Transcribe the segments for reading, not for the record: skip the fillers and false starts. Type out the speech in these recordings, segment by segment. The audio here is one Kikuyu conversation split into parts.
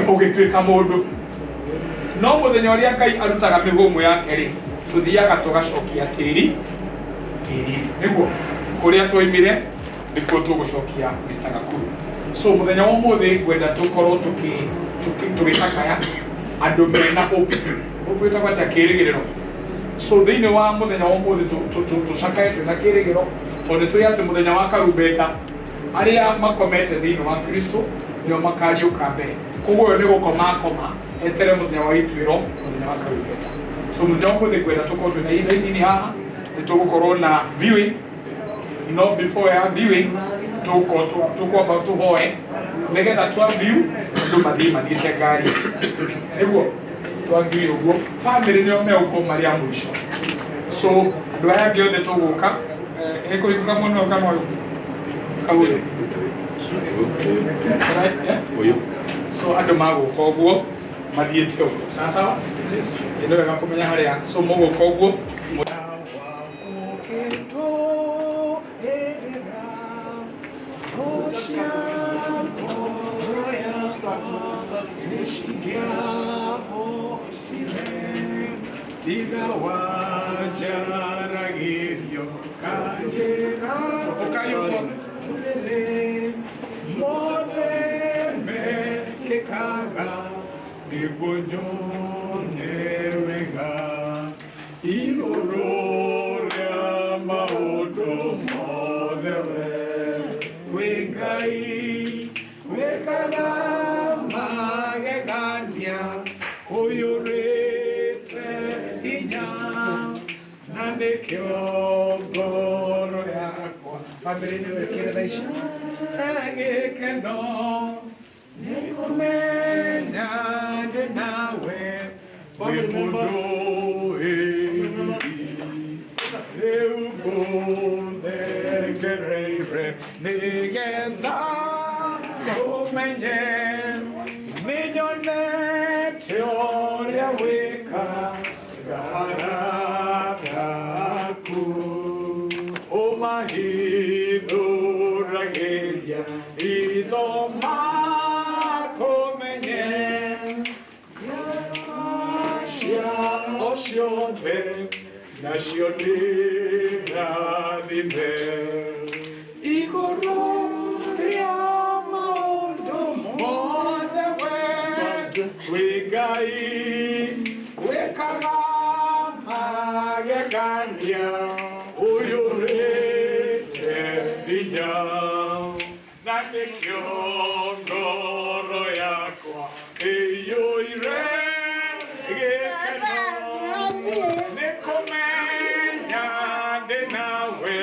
Ũgĩtuĩka mũndũ. No mũthenya ũrĩa Ngai arutaga mĩhũmũ yake rĩ, tũthiaga tũgacokia tĩri tĩri nĩguo kũrĩa twaimire nĩkuo tũgũcokia Mr. Gakuru. So mũthenya wa ũmũthĩ ngwenda tũkorwo tũgĩcakaya andũ mena hope. Hope ĩtagwo atĩa? Kĩrĩgĩrĩro. So thĩinĩ wa mũthenya wa ũmũthĩ tũcakaye twĩna kĩrĩgĩro tondũ nĩ tũĩ atĩ mũthenya wa karumbeta arĩa makomete thĩinĩ wa Kristo nĩo makariũka mbere. Koguo ũyũ nĩ gũkoma akoma etere mũthenya wa ituĩro, mũthenya wa karumbeta. So mũthenya wa ũmũthĩ ngwenda tũkorwo twĩna ihinda inini haha, nĩ tũgũkorwo na viewing, no before ya viewing tũkwamba tũhoe nĩgetha twa view andũ mathiĩ mathiĩte ngari nĩguo twagire ũguo family nĩo megũkorwo marĩ a mũico. So andũ aya angĩ othe tũgũka ĩkũhingũka mũno kana ũyũ kahuyo. Ũyũ. So andũ magũka ũguo mathiĩte ũguo, sawa sawa, nĩ wega kũmenya harĩa. So mũgũka ũguo. Tiga wajaragĩrio kanjĩra ũkayũko mothe mekĩkaga nĩguo nyone wega igũrũ rĩa maũndũ mothe we wĩ Ngai wĩkaga magegania ũiyũrĩte hinya na nĩkĩo ngoro yakwa bamĩrĩ nĩ wĩkĩre thaa ici gĩkeno nĩkũmenya ndĩ nawe wĩ mũndũ rĩu ngũthengereire nĩgetha ũmenye nĩnyonete ũrĩa wĩkaga arata aku ũmahithũragĩria itho makũmenye ciao ciothe nacio nĩ rathime igũrũ rĩa maũndũ mothe we wĩ Ngai wĩkaga magegania ũiyũrĩte hinya na nĩkĩo ngoro yakwa ĩiyũire gĩkeno nĩ kũmenya ndĩ nawe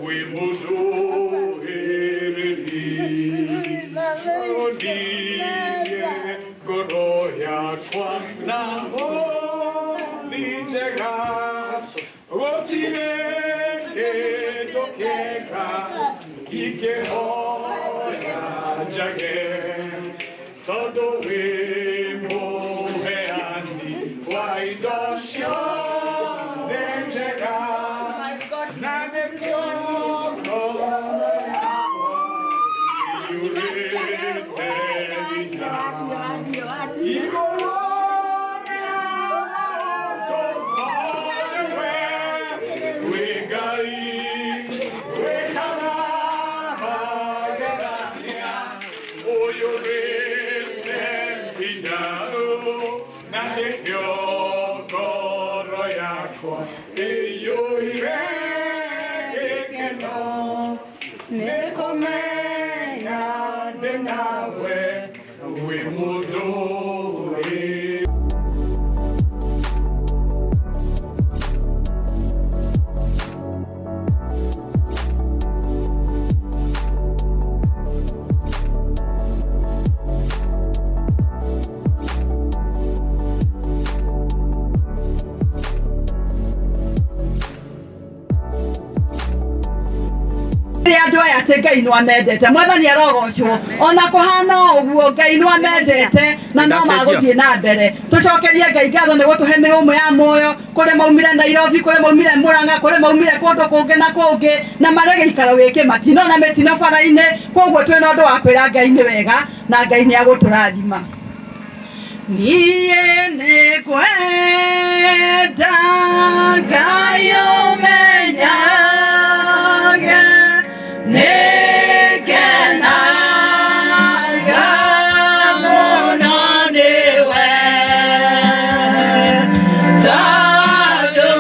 wĩ mũndũ ĩrĩri ũnirie ngoro yakwa na nĩ njega gũtirĩ kĩndũ kĩega ingĩhoya njage tondũ wĩ mũheani wa indo ciothe njega na nĩkĩo ngoro yakwa ĩiyũrĩte hinya igũrũ rĩa maũndũ mothe we wĩ Ngai wĩkaga magegania ũiyũrĩte hinya na nĩkĩo ngoro yakwa ĩiyũire gĩkeno nĩ kũmenya ndĩ nawe wĩ mũndũ ĩ. Nĩ andũ aya atĩ Ngai nĩ amendete. Mwathani arogocwo. Ona kũhana o ũguo Ngai nĩ amendete na no magũthiĩ na mbere. Tũcokerie Ngai ngatho nĩ gũtũhe mĩhũmũ ya muoyo. Kũrĩ maumire Nairobi, kũrĩ maumire Murang'a, kũrĩ maumire kũndũ kũngĩ na kũngĩ, na marĩ gĩikaro gĩkĩ matinona mĩtino bara-inĩ. Koguo twĩna ũndũ wa kwĩra Ngai nĩ wega na Ngai nĩ agũtũrathima. Niĩ nĩngwenda Ngai ũmenyage, nĩngenaga mũno nĩwe, tondũ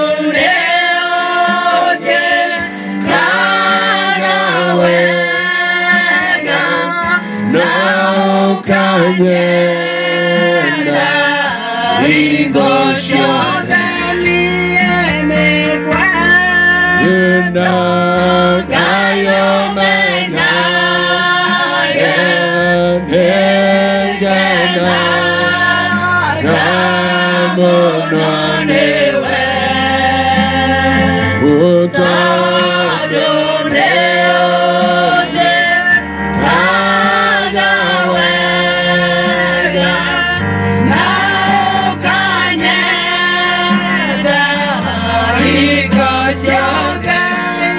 nĩũnjĩkaga wega na ũkanyenda hingo ciothe. Niĩ nĩngwenda Ngai ũmenyage, nĩngenaga mũno nĩwe, tondũ nĩũnjĩkaga wega na ũkanyenda hingo ciothe.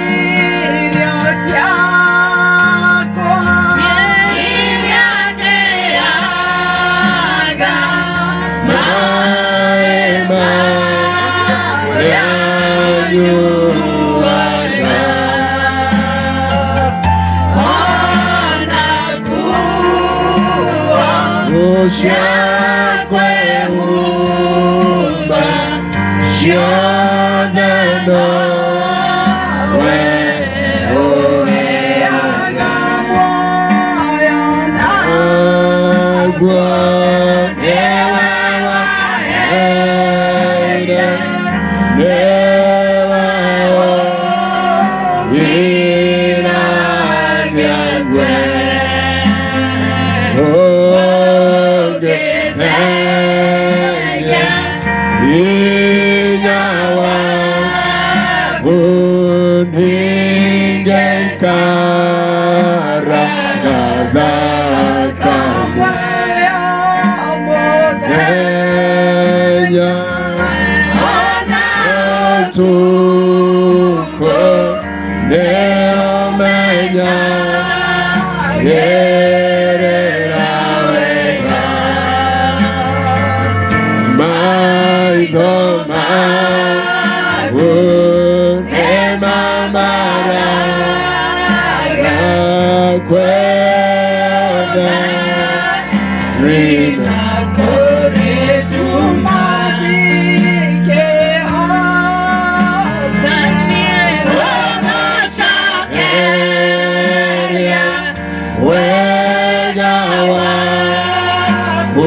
Irio ciakwa iria ndĩaga, maĩ marĩa nyuaga, ona nguo ciakwĩhumba ciothe nowe ũheaga. Muoyo na Naguo nĩwe waheire, nĩwe ũgiragia ngue. Ũngĩthengia hinya waku, ningĩikara ngathaka muoyo mũthenya ũtukũ, nĩũmenyagĩrĩra wega maitho maku nĩmamaraga kwenda rina. Eria wega waku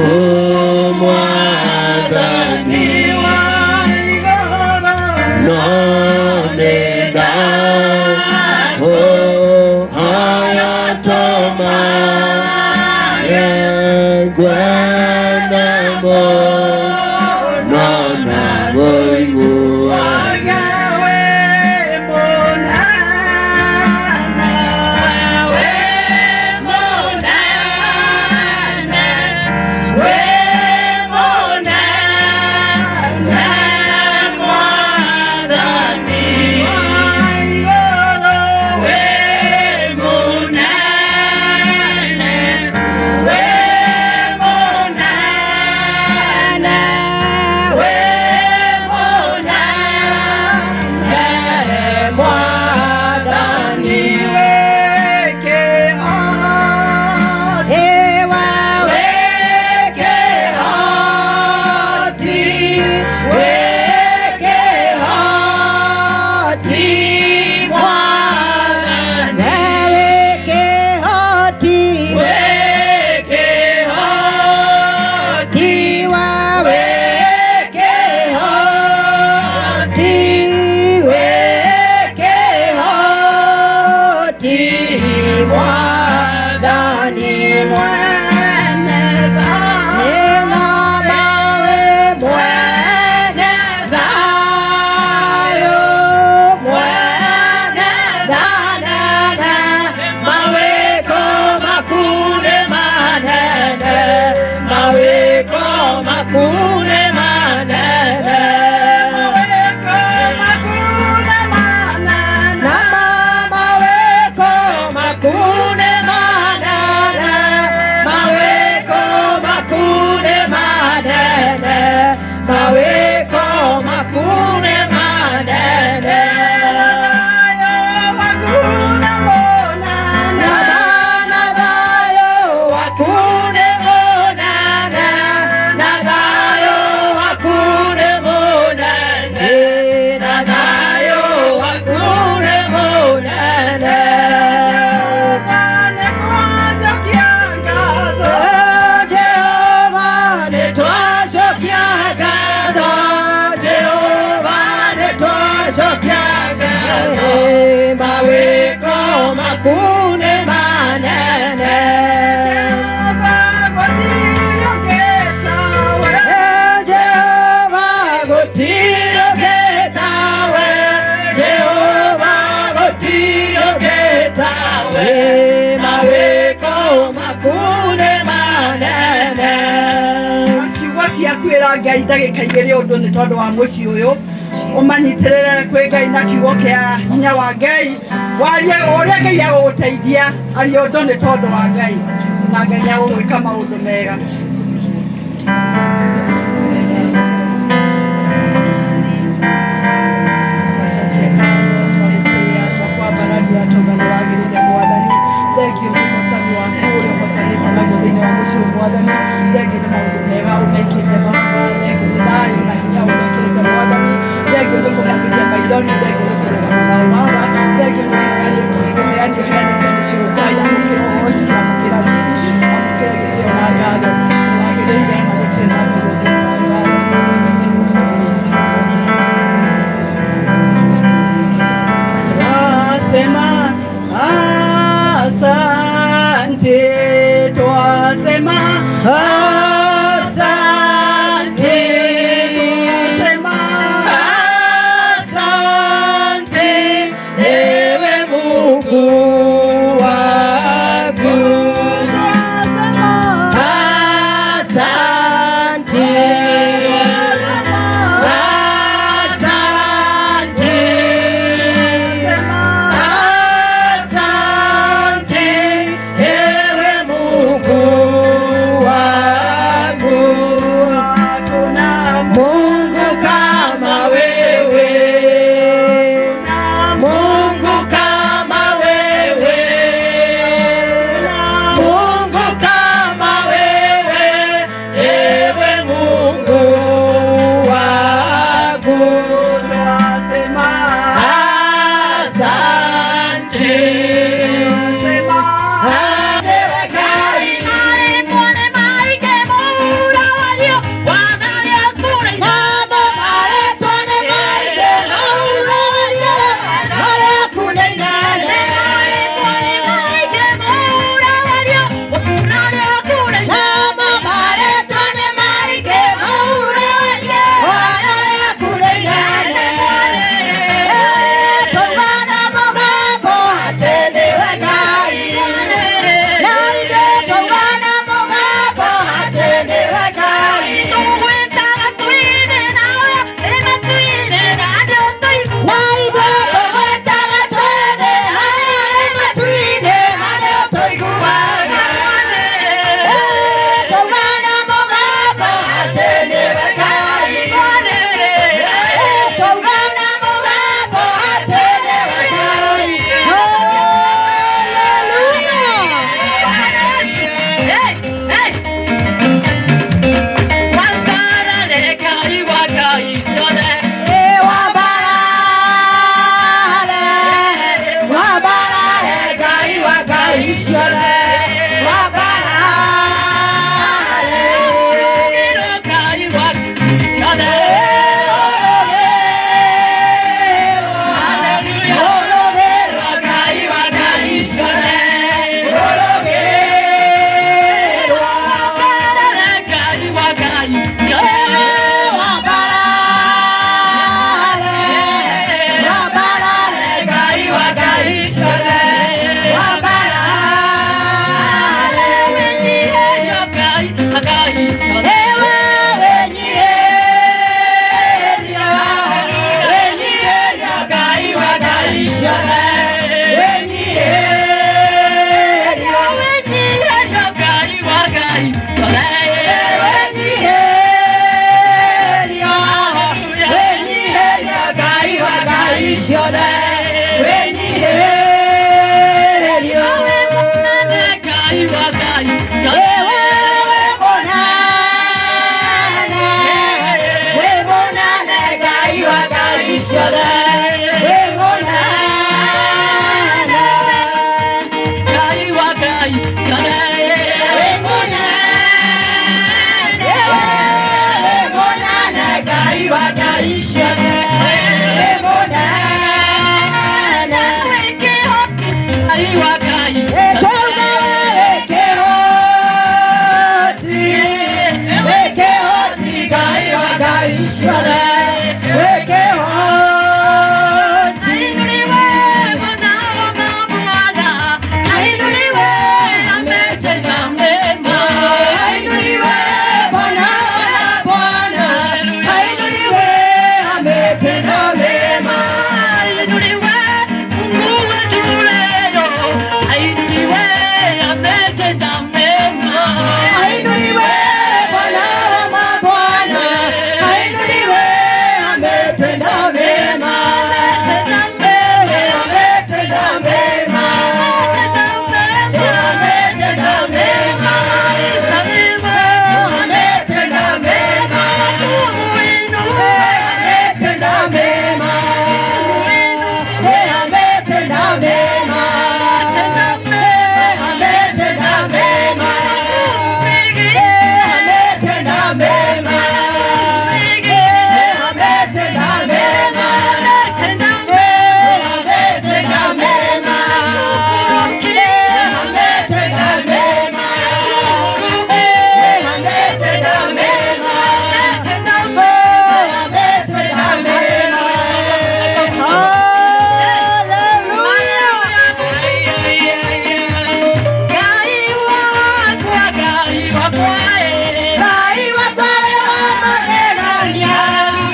Mwathani, no nĩndakũhoya tũmaye ngwende mũno na ngũiguage. Kwĩra Ngai ndagĩka igĩrĩ ũndũ nĩ tondũ wa mũciĩ ũyũ, ũmanyitĩrĩre kwĩ Ngai na kiugo kĩa hinya wa Ngai, warie ũrĩa Ngai agũgũteithia, aria ũndũ nĩ tondũ wa Ngai, na Ngai agũgwĩka maũndũ mega. Thengiũ nĩ ũhotani waku ũrĩa ũhotanĩte naguo thĩinĩ wa mũciĩ ũyũ Mwathani. Thengiũ nĩ maũndũ mega ũmekĩte Baba. Thengiũ nĩ thayũ na hinya ũmekĩte Mwathani. Thengiũ nĩ kũmagiria maithori. Thengiũ nĩ kũrũgama nao Baba. Thengiũ nĩ ũheani ũheanĩte mũciĩ ũyũ Ngai. Amũkĩra ũgoci, amũkĩra riri, amũkĩra gĩtĩo na ngatho. Wagĩrĩire na gũtirĩ na Ngai ũngĩ tawe Baba. Twasema asante, twasema Asante, twasema asante, ewe Mungu wangu. Twasema Asante, asante, asante, ewe Mungu wangu. Hakuna Mungu kama wewe, Mungu kama wewe, Mungu kama wewe, ewe Mungu wangu. Twasema Asante, ewe Ngai. Namo maretwo nĩ maingĩ maurawarie marĩa nĩ inene. Namo maretwo nĩ maingĩ maurawarie marĩa nĩ inene. Tauga na mũgambo atĩ nĩwe Ngai. Na ithuĩ tauga na mũgambo atĩ nĩwe Ngai. Na ithuĩ tũgwĩtaga twĩthĩ harĩa arĩ matu-inĩ na nĩũtũiguaga. Tauga na mũgambo atĩ nĩwe Ngai. Tauga na mũgambo atĩ nĩwe Ngai. Hallelujah. Wambarare, wambarare, Ngai wa Ngai ciothe. Wambarare. Ũrũgĩrwo Ngai wa Ngai ciothe. Ũrũgĩrwo. Wambarare, wambarare, Ngai wa Ngai ciothe. Wambarare. Ewe wenyiheria, wenyiheria Ngai wa Ngai ciothe. Wenyiheria, wenyiheria, wenyiheria Ngai wa Ngai ciothe. Wenyiheria. Ewe wĩ mũnene, wĩ mũnene Ngai wa Ngai ciothe. Wĩ mũnene. Wĩ mũnene. Ewe wĩ mũnene Ngai wa Ngai ciothe. Wĩ mũnene. Tauga we wĩ kĩhoti, wĩ kĩhoti Ngai wa Ngai ciothe. Wĩ kĩhoti. Ainuliwe ametenda mema. Ainuliwe Bwana wa Bwana. Ainuliwe Bwana wa mabwana, ainuliwe, ametenda mema, ametenda mema, ametenda mema, ametenda mema, ametenda mema, ametenda mema, ametenda mema, ametenda mema, ametenda mema, ametenda mema, ametenda mema, ametenda mema, ametenda mema. Hallelujah. Ngai wakwa we wa magegania,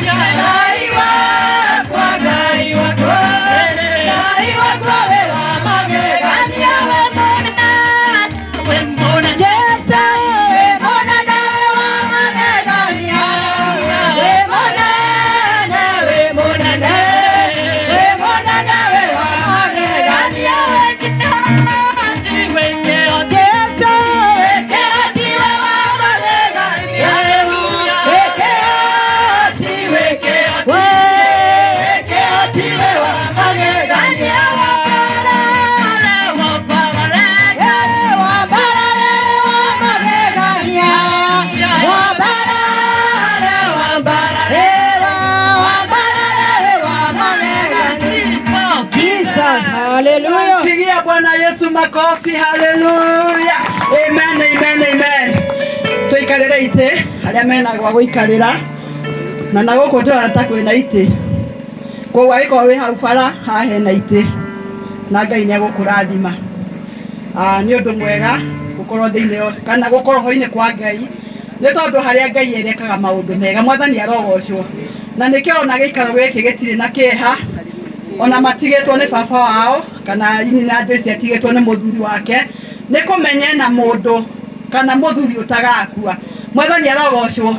Ngai wakwa, Ngai wakwa, Ngai wakwa we wa magegania. Jesu we mũnene we wa magegania, we mũnene, we mũnene, we mũnene we wa magegania. Jesu wĩkĩhoti we wa magegania, wĩkĩhoti, wĩkĩhoti we wa magegania. Wambarare wa magegania, wambarare, wambarare, wambarare wa magegania. Jesus, hallelujah. Pigia Bwana Yesu makofi, haleluya. Amen, amen, amen. Tuikarĩre itĩ arĩa mena gwa gũikarĩra na gũkũ ndĩrona ta kwĩna itĩ, koguo angĩkorwo wĩ hau bara haha hena itĩ na Ngai nĩ egũkũrathima. Ah, nĩ ũndũ mwega gũkorwo thĩinĩ kana gũkorwo ho-inĩ kwa Ngai, nĩ tondũ harĩa Ngai erekaga maũndũ mega. Mwathani arogocwo. Na nĩkĩo ona gĩikaro gĩkĩ gĩtirĩ na kĩeha, ona matigĩtwo nĩ baba wao kana nyina Joyce atigĩtwo nĩ mũthuri wake, nĩ kũmenya na mũndũ kana mũthuri ũtagakua. Mwathani arogocwo.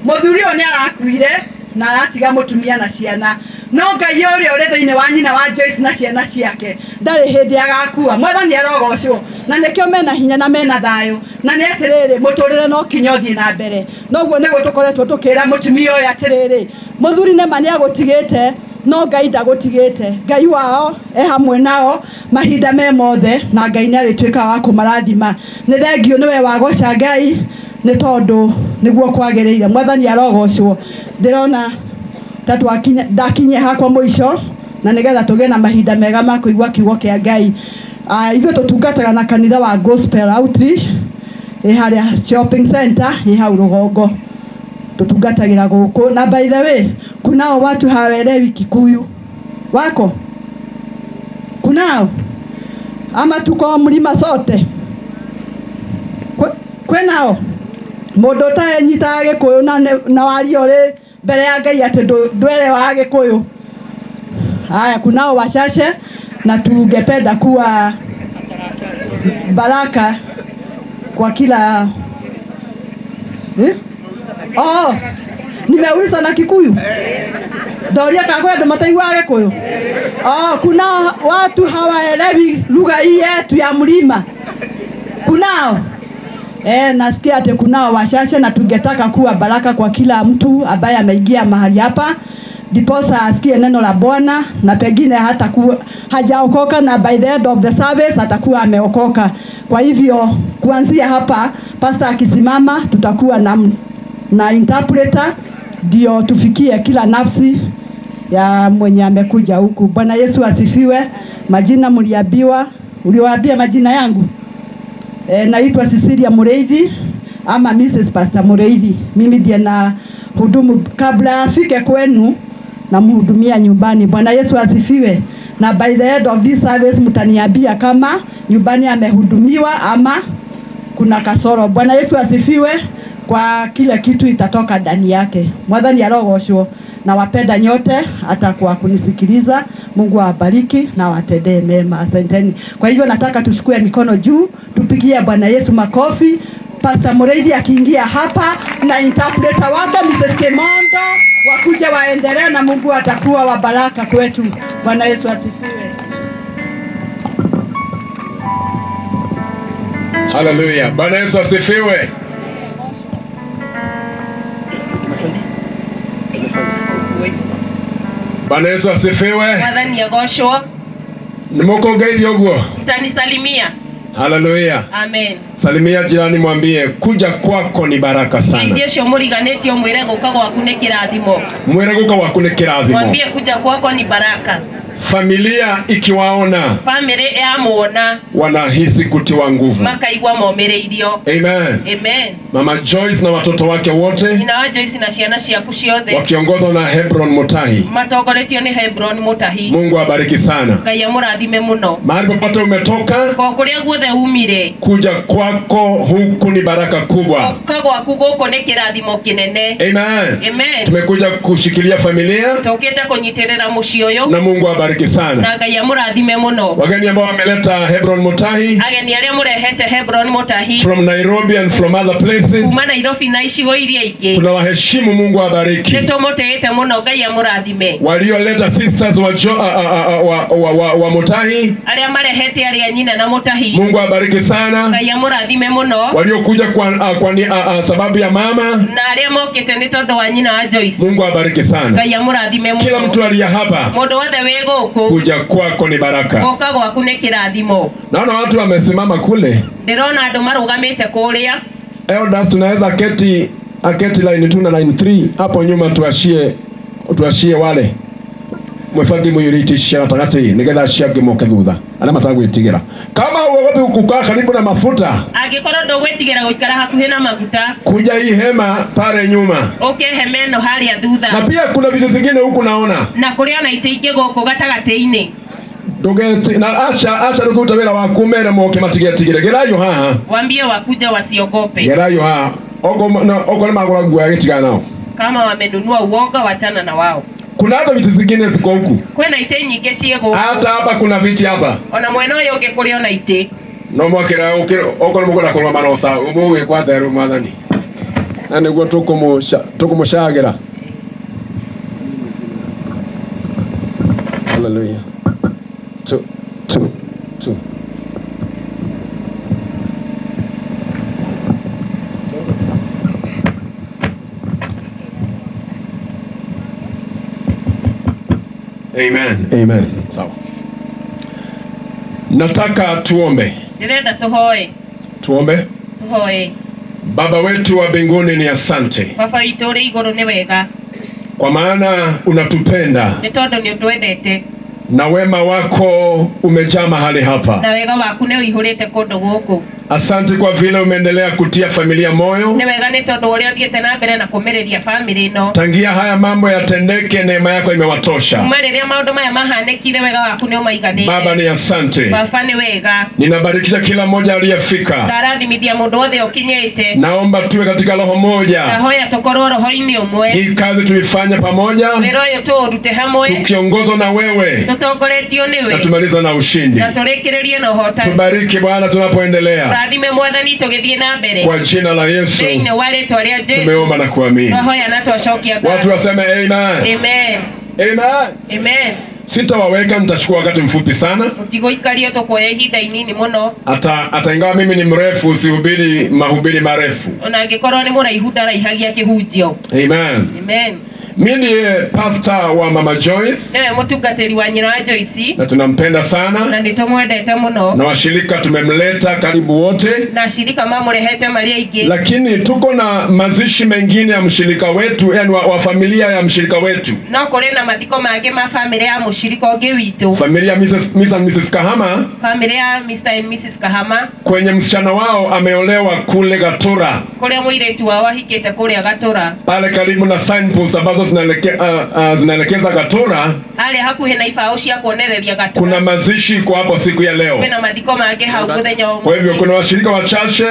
Mũthuri ũyũ nĩ arakuire na aratiga mũtumia na ciana, no Ngai ũrĩa ũrĩ thĩinĩ wa nyina wa Joyce na ciana ciake ndarĩ hĩndĩ agakua. Mwathani arogocwo. Na nĩkĩo mena hinya na mena thayũ, na nĩ atĩrĩrĩ, mũtũrĩre no kinya ũthiĩ na mbere. Noguo nĩguo tũkoretwo tũkĩra mũtumia ũyũ atĩrĩrĩ, mũthuri nĩma nĩ agũtigĩte, no Ngai ndagũtigĩte. Ngai wao e hamwe nao mahinda me mothe, na Ngai nĩ arĩtuĩkaga wa kũmarathima. Nĩ thengiũ nĩwe wagoca Ngai, nĩ tondũ nĩguo kwagĩrĩire. Mwathani arogocwo. Ndĩrona ta twakinya, ndakinyia hakwa mũico, na nĩgetha tũgĩe na mahinda mega ma kũigua kiugo kĩa Ngai. Ithuĩ tũtungataga na kanitha wa Gospel Outreach ĩ harĩa shopping center ĩ hau rũgongo, tũtungatagĩra gũkũ. Na by the way, kunao watu hawaelewi Kikuyu wako kunao ama tuko mlima sote? Kwĩnao mũndũ ũtanyitaga Gĩkũyũ na waria ũrĩ mbere ya Ngai atĩ ndwerewaga Gĩkũyũ? Haya, kunao wachache na tungependa kuwa baraka kwa kila, eh? Oh, nimeuliza na Kikuyu, ndoria kana kwĩ andũ mataiguaga Gĩkũyũ. Oh, kuna watu hawaelewi lugha hii yetu ya mlima? Kunao? Eh, nasikia ati kunao wachache na tungetaka kuwa baraka kwa kila mtu ambaye ameingia mahali hapa, ndiposa asikie neno la Bwana na pengine hata hajaokoka, na by the end of the service atakuwa ameokoka. Kwa hivyo kuanzia hapa pastor akisimama, tutakuwa na interpreter ndio tufikie kila nafsi ya mwenye amekuja huku. Bwana Yesu asifiwe. Majina mliambiwa, uliwaambia majina yangu? E, naitwa Cecilia Mureithi ama Mrs. Pastor Mureithi. Mimi ndiye na hudumu kabla afike kwenu na mhudumia nyumbani. Bwana Yesu asifiwe. Na by the end of this service mtaniambia kama nyumbani amehudumiwa ama kuna kasoro. Bwana Yesu asifiwe. Kwa kila kitu itatoka ndani yake. Mwathani arogocwo. Na wapenda nyote hata kwa kunisikiliza. Mungu awabariki na watendee mema. Asanteni. Kwa hivyo nataka tuchukue mikono juu, tupigie Bwana Yesu makofi. Pastor Mureithi akiingia hapa na interpreter wake Mrs. Kimondo wakuje waendelee, na Mungu atakuwa wa baraka kwetu. Bwana Yesu asifiwe. Haleluya. Bwana Yesu asifiwe. Bwana Yesu asifiwe. Mwathani agocwo. Nimukungeithia uguo. Mtanisalimia. Haleluya. Amen. Salimia jirani, mwambie kuja kwako ni baraka sana. Geithia ũcio mũriganĩtie ũmwĩre gũka gwaku nĩ kĩrathimo. Mwĩre gũka gwaku nĩ kĩrathimo. Mwambie kuja kwako ni baraka. Familia ikiwaona, Famĩlĩ yamuona, wanahisi kutiwa nguvu. Makaigua momĩrĩirio. Amen. Amen. Mama Joyce na watoto wake wote Nyina wa Joyce na ciana ciaku ciothe wakiongozwa na Hebron Mutahi, matongoretio nĩ Hebron Mutahi. Mungu abariki sana. Ngai amũrathime mũno. Mahali popote umetoka, Ko kũrĩa guothe umire, kuja kwako huku ni baraka kubwa. Gũka gwaku gũkũ nĩ kĩrathimo kĩnene. Amen. Amen. Tumekuja kushikilia familia Tũkĩte kũnyitĩrĩra mũciĩ ũyũ na Mungu abariki sana. Na Ngai amũrathime mũno. Wageni ambao wameleta Hebron Mutahi Ageni arĩa mũrehete Hebron Mutahi from Nairobi and from other places, kuma Nairobi na icigo iria ingĩ, tunawaheshimu. Mungu abariki. Nĩtũmũtĩĩte mũno, Ngai amũrathime. Walioleta sisters wa, jo, a, a, a, wa, wa, wa, wa Mutahi, Arĩa marehete arĩa nyina na Mutahi, Mungu abariki sana. Ngai amũrathime mũno. Waliokuja kwa sababu ya mama, Na arĩa mokĩte nĩ tondũ wa nyina wa Joyce, Mungu abariki sana. Ngai amũrathime Kila mũno. mtu aliye hapa, Mũndũ wothe wĩ gũkũ, kuja kwako ni baraka. Gũka gwaku nĩ kĩrathimo. Naona watu wamesimama kule. Ndĩrona andũ marũgamĩte kũrĩa. Elders, tunaweza aketi line 2 na line 3 hapo nyuma, tuashie wale mwebangi muyuritisha gatagatĩ nigetha acio angĩ moke thutha arĩa matagwĩtigĩra. Kama huogopi kukaa karibu na mafuta, Angĩkorwo ndũgwĩtigĩra gũikara hakuhĩ na maguta, kuja hii hema pale nyuma. Ũke hema ĩno harĩa thutha. Na pia kuna vitu zingine huku naona Na kũrĩ ona itĩ ingĩ gũkũ gatagatĩ-inĩ. ndũgeti na aca rũkũruta wĩra waku, mere moke matigetigĩre. Gerayo haha. Wambie wakuja wasiogope. Gerayo haha. Okorwo nĩmagũra nguo gĩtigana nao. Kama wamenunua uoga, wachana na wao. Kuna hata viti zingine ziko huku. Kwĩna itĩ nyingĩ ciĩ gũkũ. Hata hapa kuna viti hapa. Ona mwena ũyũ ũngĩ kũrĩ ona itĩ. No mwakĩra okorwo mũkwenda kũrũgama no sawa, mũgwĩkwo atĩa rĩu mwathani? Na nĩguo tũkũmũcagĩra. Hallelujah. Two, two, two. Amen. Amen. Sawa. Nataka tuombe. Ndĩrenda tũhoe. Tuombe. Tũhoe. Baba wetu wa mbinguni, ni asante. Baba witũ ũrĩ igũrũ, nĩ wega. Kwa maana unatupenda. Nĩ tondũ nĩ ũtwendete. Na wema wako umejaa mahali hapa. Na wega waku nĩ ũihũrĩte kũndũ gũkũ. Asante kwa vile umeendelea kutia familia moyo. Nĩ wega nĩ tondũ ũrĩa ũthiĩte na mbere na kũmĩrĩria famĩlĩ ĩno. Tangia haya mambo yatendeke, neema yako imewatosha. Kuma rĩrĩa maũndũ maya mahanĩkire, wega waku nĩ ũmaiganĩte. Baba, ni asante. Baba, nĩ wega. Ninabarikisha kila mmoja aliyefika. Ndarathimithia mũndũ wothe ũkinyĩte. Naomba tuwe katika roho moja. Ndahoya tũkorwo roho-inĩ ũmwe. Hii kazi tuifanye pamoja. Wĩra ũyũ tũũrute hamwe. Tukiongozwa na wewe. Tũtongoretio nĩwe. Na tumaliza na ushindi. Na tũrĩkĩrĩrie na ũhotani. Tubariki Bwana tunapoendelea. Tũrathime Mwathani tũgĩthiĩ na mbere. Kwa jina la Yesu. Thĩinĩ wa rĩtwa rĩa Jesu. Tumeomba na kuamini. Twahoya na twacokia ngatho. Watu waseme amen. Amen. Amen. Amen. Sitawaweka, nitachukua wakati mfupi sana. Mũtigũikario, tũkuoya ihinda inini mũno. Hata ingawa mimi ni mrefu, sihubiri mahubiri marefu. Ona angĩkorwo nĩ mũraihu, ndaraihagia kĩhunjio. Amen. Amen. Mimi ndiye pastor wa Mama Joyce. Nĩwe mũtungatĩri wa nyina wa Joyce. Na tunampenda sana. Na nĩtũmwendete mũno. Na washirika tumemleta karibu wote. Na ashirika mamũrehete marĩ aingĩ. Lakini tuko na mazishi mengine ya mshirika wetu, yani wa familia ya mshirika wetu. No kũrĩ na mathiko mangĩ ma famĩlĩ ya mũshirika ũngĩ witũ. Familia ya Mrs. and Mrs. Kahama. Famĩlĩ ya Mr. and Mrs. Kahama. Kwenye msichana wao ameolewa kule Gatura. Kũrĩa mũirĩtu wao ahikĩte kũrĩa Gatura. Pale karibu na signpost ambazo ambazo zinaelekeza Gatura, Harĩa hakuhĩ na ibaũ cia kuonereria Gatura, kuna mazishi kwa hapo siku ya leo. Kwĩna mathiko mangĩ hau mũthenya wa Kwa hivyo ũmũthĩ. Kuna washirika wachache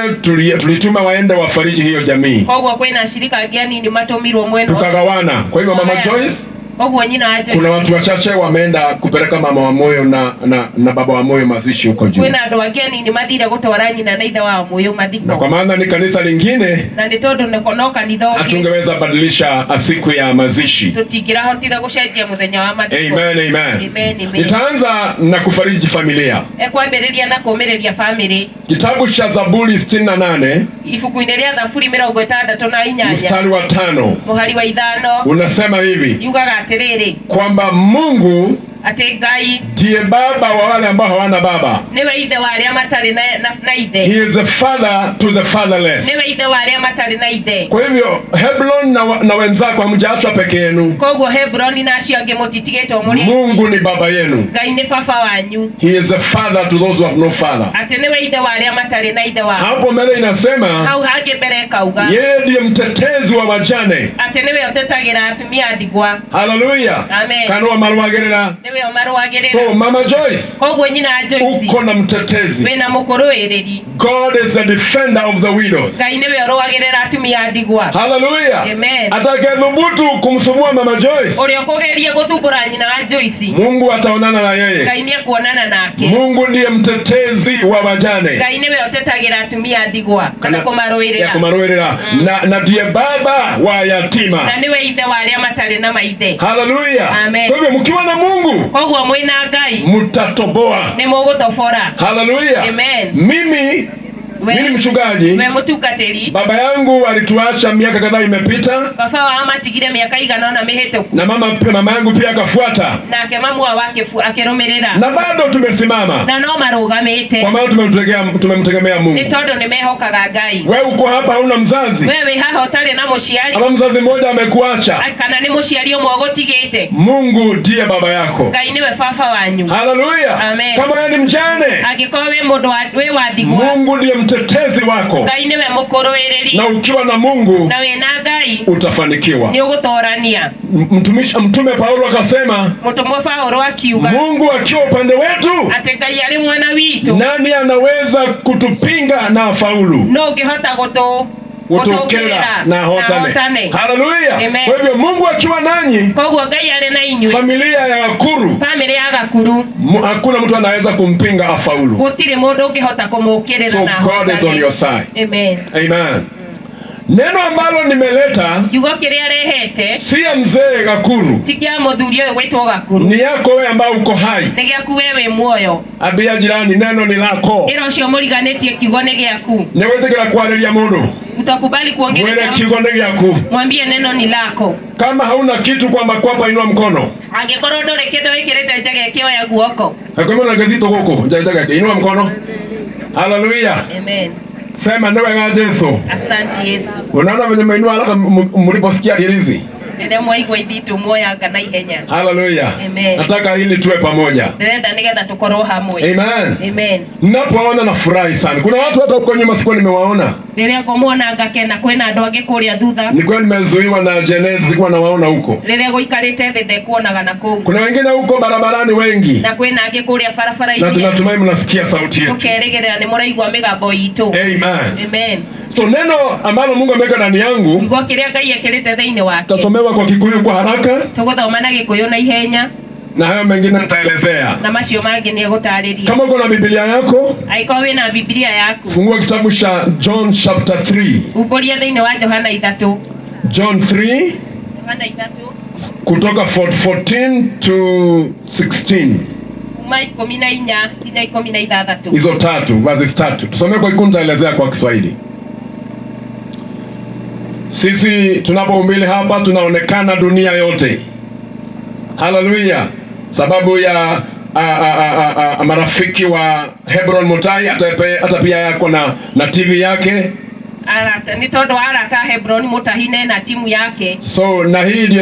tulituma waende wafariji hiyo jamii, Koguo kwĩna ashirika angĩ anini matũmirwo mwena ũcio. Tukagawana. Kwa hivyo Mama Joyce, Koguo nyina wa Joyce, kuna watu wachache wameenda kupeleka mama wa moyo na baba wa moyo mazishi huko juu, kwĩna andũ angĩ anini mathire gũtwara nyina na ithe wa mũyũ na mathiko, kwa maana ni kanisa lingine, na nĩ tondũ no kanitha ũngĩ, hatungeweza badilisha siku ya mazishi. Tũtingĩrahotire gũcenjia mũthenya wa mathiko. Amen, amen. Amen, amen. Nitaanza na kufariji familia. Ekwambĩrĩria na kũũmĩrĩria famĩlĩ. Kitabu cha Zaburi 68 Ibuku-inĩ rĩa Thaburi 68, mstari wa 5 mũhari wa 5, unasema hivi yugaga atĩrĩrĩ, kwamba Mungu atĩ Ngai ndiye baba wa wale ambao hawana baba. Nĩwe ithe wa arĩa matarĩ na ithe. He is the father to the fatherless. Nĩwe ithe wa arĩa matarĩ na ithe. Kwa hivyo Hebron na wenzako hamjaachwa peke yenu. Koguo Hebroni na acio angĩ mũtitigĩtwo mũrĩ. Mungu ni baba yenu. Ngai nĩ baba wanyu. He is the father to those who have no father. Atĩ nĩwe ithe wa arĩa matarĩ na ithe wao. Hapo mbele inasema Hau hangĩ mbere ĩkauga, yeye ndiye mtetezi wa wajane. Atĩ nĩwe ũtetagĩra atumia a ndigwa. Haleluya. Amen. Kanua marwagĩrĩra. Nĩwe ũmarũagĩrĩra. So Mama Joyce, Koguo nyina wa Joyce, uko na mtetezi. Wĩna mũkũrũĩrĩri. God is the defender of the widows. Ngai nĩwe ũrũagĩrĩra atumia a ndigwa. Haleluya. Amen. Atakayethubutu kumsumbua Mama Joyce, Ũrĩa ũkũgeria gũthumbũra nyina wa Joyce, Mungu ataonana na yeye. Ngai nĩ ekuonana nake. Mungu ndiye mtetezi wa wajane. Ngai nĩwe ũtetagĩra atumia a ndigwa kana Ya kũmarũĩrĩra, kumarũĩrĩra na ndiye baba wa yatima. Na nĩwe ithe wa arĩa matarĩ na maithe. Haleluya. Amen. Kwa hivyo mkiwa na Mungu Koguo mwĩna Ngai, mtatoboa. Nĩ mũgũtobora. Haleluya. Amen. Mimi mchungaji, We mũtungatĩri, baba yangu alituacha miaka kadhaa imepita, baba wao matigire mĩaka igana ũna mĩhĩtũku, na mama yangu pia akafuata, nake mamu wao akĩrũmĩrĩra, na bado tumesimama, na no marũgamĩte, kwa maana tumemtegemea Mungu. Nĩ tondũ nĩ mehokaga Ngai. Wewe uko hapa hauna mzazi, We wĩ haha ũtarĩ na mũciari, ama mzazi mmoja amekuacha, kana nĩ mũciari ũmwe ũgũtigĩte, Mungu ndiye baba yako. Ngai nĩwe baba wanyu. Haleluya! Amen. Kama wewe ni mjane, Angĩkorwo wĩ mũndũ wĩ wa ndigwa, Mungu ndiye mtetezi wako, Ngai nĩwe mũkũrũĩrĩri, na ukiwa na Mungu na wĩna Ngai utafanikiwa. Nĩ ũgũtorania. Mtume Paulo akasema, Mũtũmwo Paũlũ akiuga, Mungu akiwa upande wetu, atĩ Ngai arĩ mwena witũ, nani anaweza kutupinga na afaulu? No ũngĩhota gũtũ Gũtũkĩrĩra na ahotane. Haleluya! Amen. Kwa hivyo Mungu akiwa nanyi, Koguo Ngai arĩ na inyuĩ, familia ya Gakuru, bamĩrĩ ya Gakuru, hakuna mtu anaweza kumpinga afaulu. Gũtirĩ mũndũ ũngĩhota kũmũkĩrĩra So na God is on ahotane. your side. Amen. Amen. Neno ambalo nimeleta Kiugo kĩrĩa arehete si ya mzee Gakuru, ti kĩa mũthuri ũyũ gwĩtwo Gakuru, ni yako wewe ambao uko hai. Nĩ gĩaku we wĩ muoyo. Ambia jirani, neno ni lako. Ĩra ũcio mũriganĩtie kiugo nĩ gĩaku. Nĩ wĩtĩkĩra kwarĩria mũndũ, Utakubali mwĩre kuongelea, kiugo nĩ gĩaku. Mwambie neno ni lako. Kama hauna kitu kwa makwapa, inua mkono. Angĩkorwo ndũrĩ kĩndũ wĩkĩrĩte njege kĩoya guoko. Hakwema na gĩthito gũkũ njege, inua mkono. Haleluya. Amen. Sema nĩ wega Jesu. Asante Yesu. Unaona venye mmeinua haraka mliposikia hirizi. Rĩrĩa mwaigua ithitũ muoyanga na ihenya. Haleluya. Amen. Nataka ili tuwe pamoja. Ndĩrenda nĩgetha tũkorwo hamwe. Amen. Amen. Ninapowaona nafurahi sana. Kuna watu hata huko nyuma sikuwa nimewaona. Rĩrĩa ngũmuona ngakena, kwĩna andũ angĩ kũrĩa thutha, Nilikuwa nimezuiwa na jenezi, sikuwa nawaona huko. Rĩrĩa gũikarĩte thĩ ndekuonaga na kũu. Kuna wengine huko barabarani wengi, Na kwĩna angĩ kũrĩa na barabara-inĩ. tunatumai mnasikia sauti yetu. Tũkerĩgĩrĩra nĩ mũraigua mĩgambo itũ. Amen. Amen. So neno ambalo Mungu ameweka ndani yangu Kiugo kĩrĩa Ngai ekĩrĩte thĩinĩ wake, tasomewa kwa Kikuyu kwa haraka tũgũthoma na Gĩkũyũ na ihenya, na hayo mengine nitaelezea. Na macio mangĩ nĩ egũtarĩria. Kama uko na Biblia yako, Angĩkorwo wĩna Bibilia yaku, fungua kitabu cha John chapter 3. Umbũria thĩinĩ wa Johana 3. John 3 Johana 3, kutoka 14 to 16. Kuma 14 nginya 16. Hizo tatu, verses tatu. Tusomee kwa Kikuyu, nitaelezea kwa Kiswahili. Sisi tunapohubiri hapa tunaonekana dunia yote. Haleluya! Sababu ya a, a, a, a, marafiki wa Hebron Mutai, hata pia yako na TV yake. Arata nĩ tondũ wa arata a Hebron Mutahi na timu yake. So na hii ndio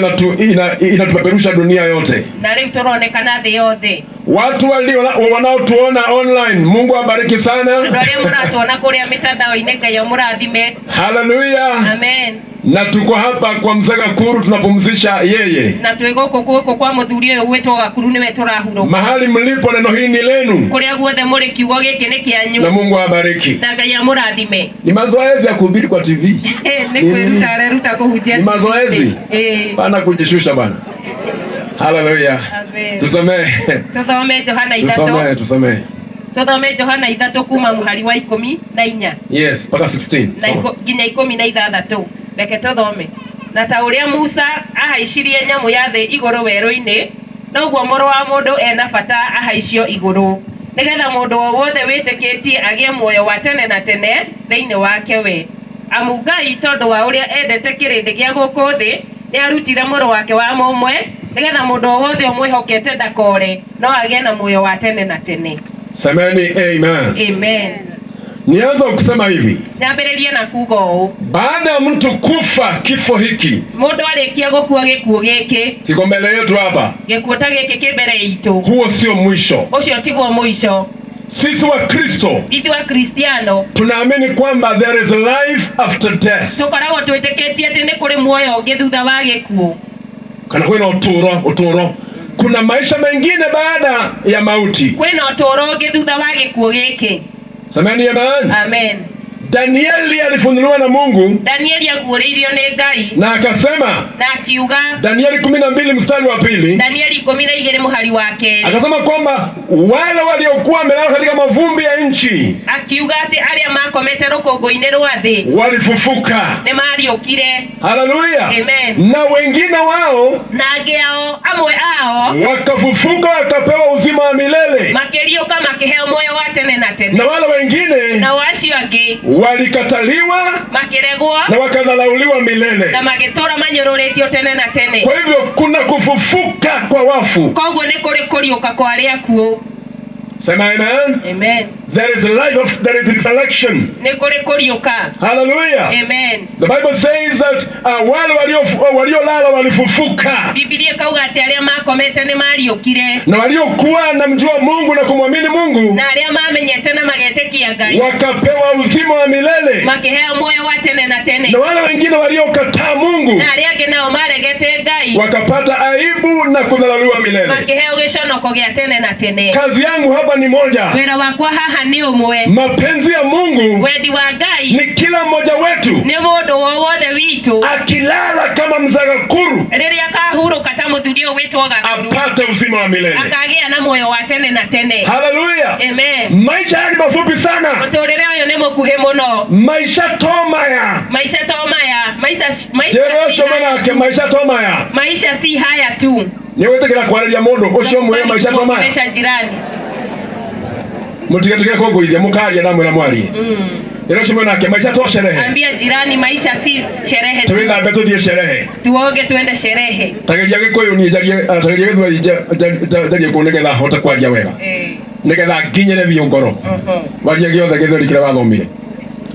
inatupeperusha dunia yote. Na rĩu tũronekana thĩ yothe. Watu walio wanaotuona online, Mungu awabariki sana. Andũ arĩa mũratuona kũrĩa mĩtandao-inĩ, Ngai amũrathime. Haleluya. Amen. Na tuko hapa kwa mzee Gakuru tunapumzisha yeye. Na twĩ gũkũ gũkũ kwa mũthuri ũyũ gwĩtwo Gakuru nĩwe tũrahurũka. Mahali mlipo, neno hili ni lenu Kũrĩa guothe mũrĩ, kiugo gĩkĩ nĩ kĩanyu. Na Mungu awabariki. Na Ngai amũrathime. Ni mazoezi ya kuhubiri kwa TV. Nĩ kwĩruta areruta kũhunjia. Ni mazoezi. Pana kujishusha bwana. Haleluya. Amen. Tusomee. Tũthome Johana 3. Tusomee, tusomee. Tũthome Johana 3 kuma mũhari wa 14. Yes, mpaka 16. Na Soma. nginya 16. Reke tũthome. Na ta ũrĩa Musa ahaicirie nyamũ ya thĩ igũrũ werũ-inĩ, noguo Mũrũ wa Mũndũ ena bata ahaicio igũrũ, nĩgetha mũndũ o wothe wĩtĩkĩtie agĩe muoyo wa tene na tene thĩinĩ wake we. Amu Ngai tondũ wa ũrĩa endete kĩrĩndĩ gĩa gũkũ thĩ, nĩ arutire mũrũ wake wa mũmwe, nĩgetha mũndũ o wothe ũmwĩhokete ndakore, no agĩe na muoyo wa tene na tene. Semeni amen. Amen. Nianza kusema hivi. Nyambĩrĩrie na kuga ũũ. Baada ya mtu kufa kifo hiki Mũndũ arĩkia gũkua gĩkuũ gĩkĩ, kiko mbele yetu hapa, gĩkuũ ta gĩkĩ kĩ mbere itũ, huo sio mwisho. Ũcio tiguo mũico. Sisi wa Kristo Ithuĩ Akristiano tunaamini kwamba there is life after death. Tũkoragwo twĩtĩkĩtie atĩ nĩ kũrĩ muoyo ũngĩ thutha wa gĩkuũ. Kana kwina uturo, uturo. Kuna maisha mengine baada ya mauti. Kwĩna ũtũũro ũngĩ thutha wa gĩkuũ gĩkĩ. Semeni amen. Amen. Danieli alifunuliwa na Mungu Danieli aguũrĩirio nĩ Ngai na akasema, na akiuga, Danieli 12 mstari wa pili, Danieli 12 mũhari wa 2, akasema kwamba wale waliokuwa wamelala katika mavumbi ya nchi akiuga atĩ arĩa makomete rũkũngũ-inĩ rwa thĩ walifufuka. Nĩ mariũkire. Haleluya! Amen. Na wengine wao Na angĩ ao, amwe ao, wakafufuka wakapewa uzima wa milele, makĩriũka makĩheo muoyo wa tene na tene, na wale wengine nao acio angĩ walikataliwa makĩregwo na wakadharauliwa milele. Na magĩtũũra manyũrũrĩtio tene na tene. Kwa hivyo kuna kufufuka kwa wafu. Koguo nĩ kũrĩ kũriũka kwa arĩa akuũ. Sema amen. Amen. There is life of, there is resurrection. Nĩ kũrĩ kũriũka. Hallelujah. Amen. The Bible says that wale waliolala walifufuka Bibilia ĩkauga atĩ arĩa makomete nĩ mariũkire, na waliokuwa na mjua Mungu na kumwamini Mungu na arĩa mamenyete na magetĩkia Ngai wakapewa uzima wa milele, makĩheo muoyo wa tene na tene, na wale wengine waliokataa Mungu na arĩa angĩ nao maregete Ngai wakapata aibu na kudharauliwa milele. Makĩheo gĩconoko gĩa tene na tene. Kazi yangu hapa ni moja. Wĩra wakwa haha nĩ ũmwe. Mapenzi ya Mungu Wendi wa Ngai ni kila mmoja wetu nĩ mũndũ o wothe witũ akilala kama mzee Gakuru rĩrĩa akahurũka ta mũthuri ũyũ wĩtwo Gakuru apate uzima wa milele. Akagĩa na muoyo wa tene na tene. Haleluya! Amen. Maisha haya ni mafupi sana. Mũtũrĩre ũyũ nĩ mũkuhĩ mũno. Maisha to maya. Maisha to maya, maisha maisha Njĩra si ũcio haya manake tu. maisha to maya. Maisha si haya tu. Nĩ wĩtĩkĩra kwarĩria mũndũ ũcio mwĩre maisha to maya. Kuongelesha jirani. Mũtigetigĩre kũngũithia mũkaria ndamwĩra mwarie. Ĩra ũcio mwĩnake maisha to sherehe. Ambia jirani maisha si sherehe tu. Twĩthambe tũthiĩ sherehe. Tuoge tuende sherehe. Tageria Gĩkũyũ niĩ njarie, ah, tageria Gĩthweri njarie kũu nĩgetha hote kwaria wega. Nĩgetha nginyĩre biũ ngoro. Waria gĩothe Gĩthweri kĩrĩa wathomire.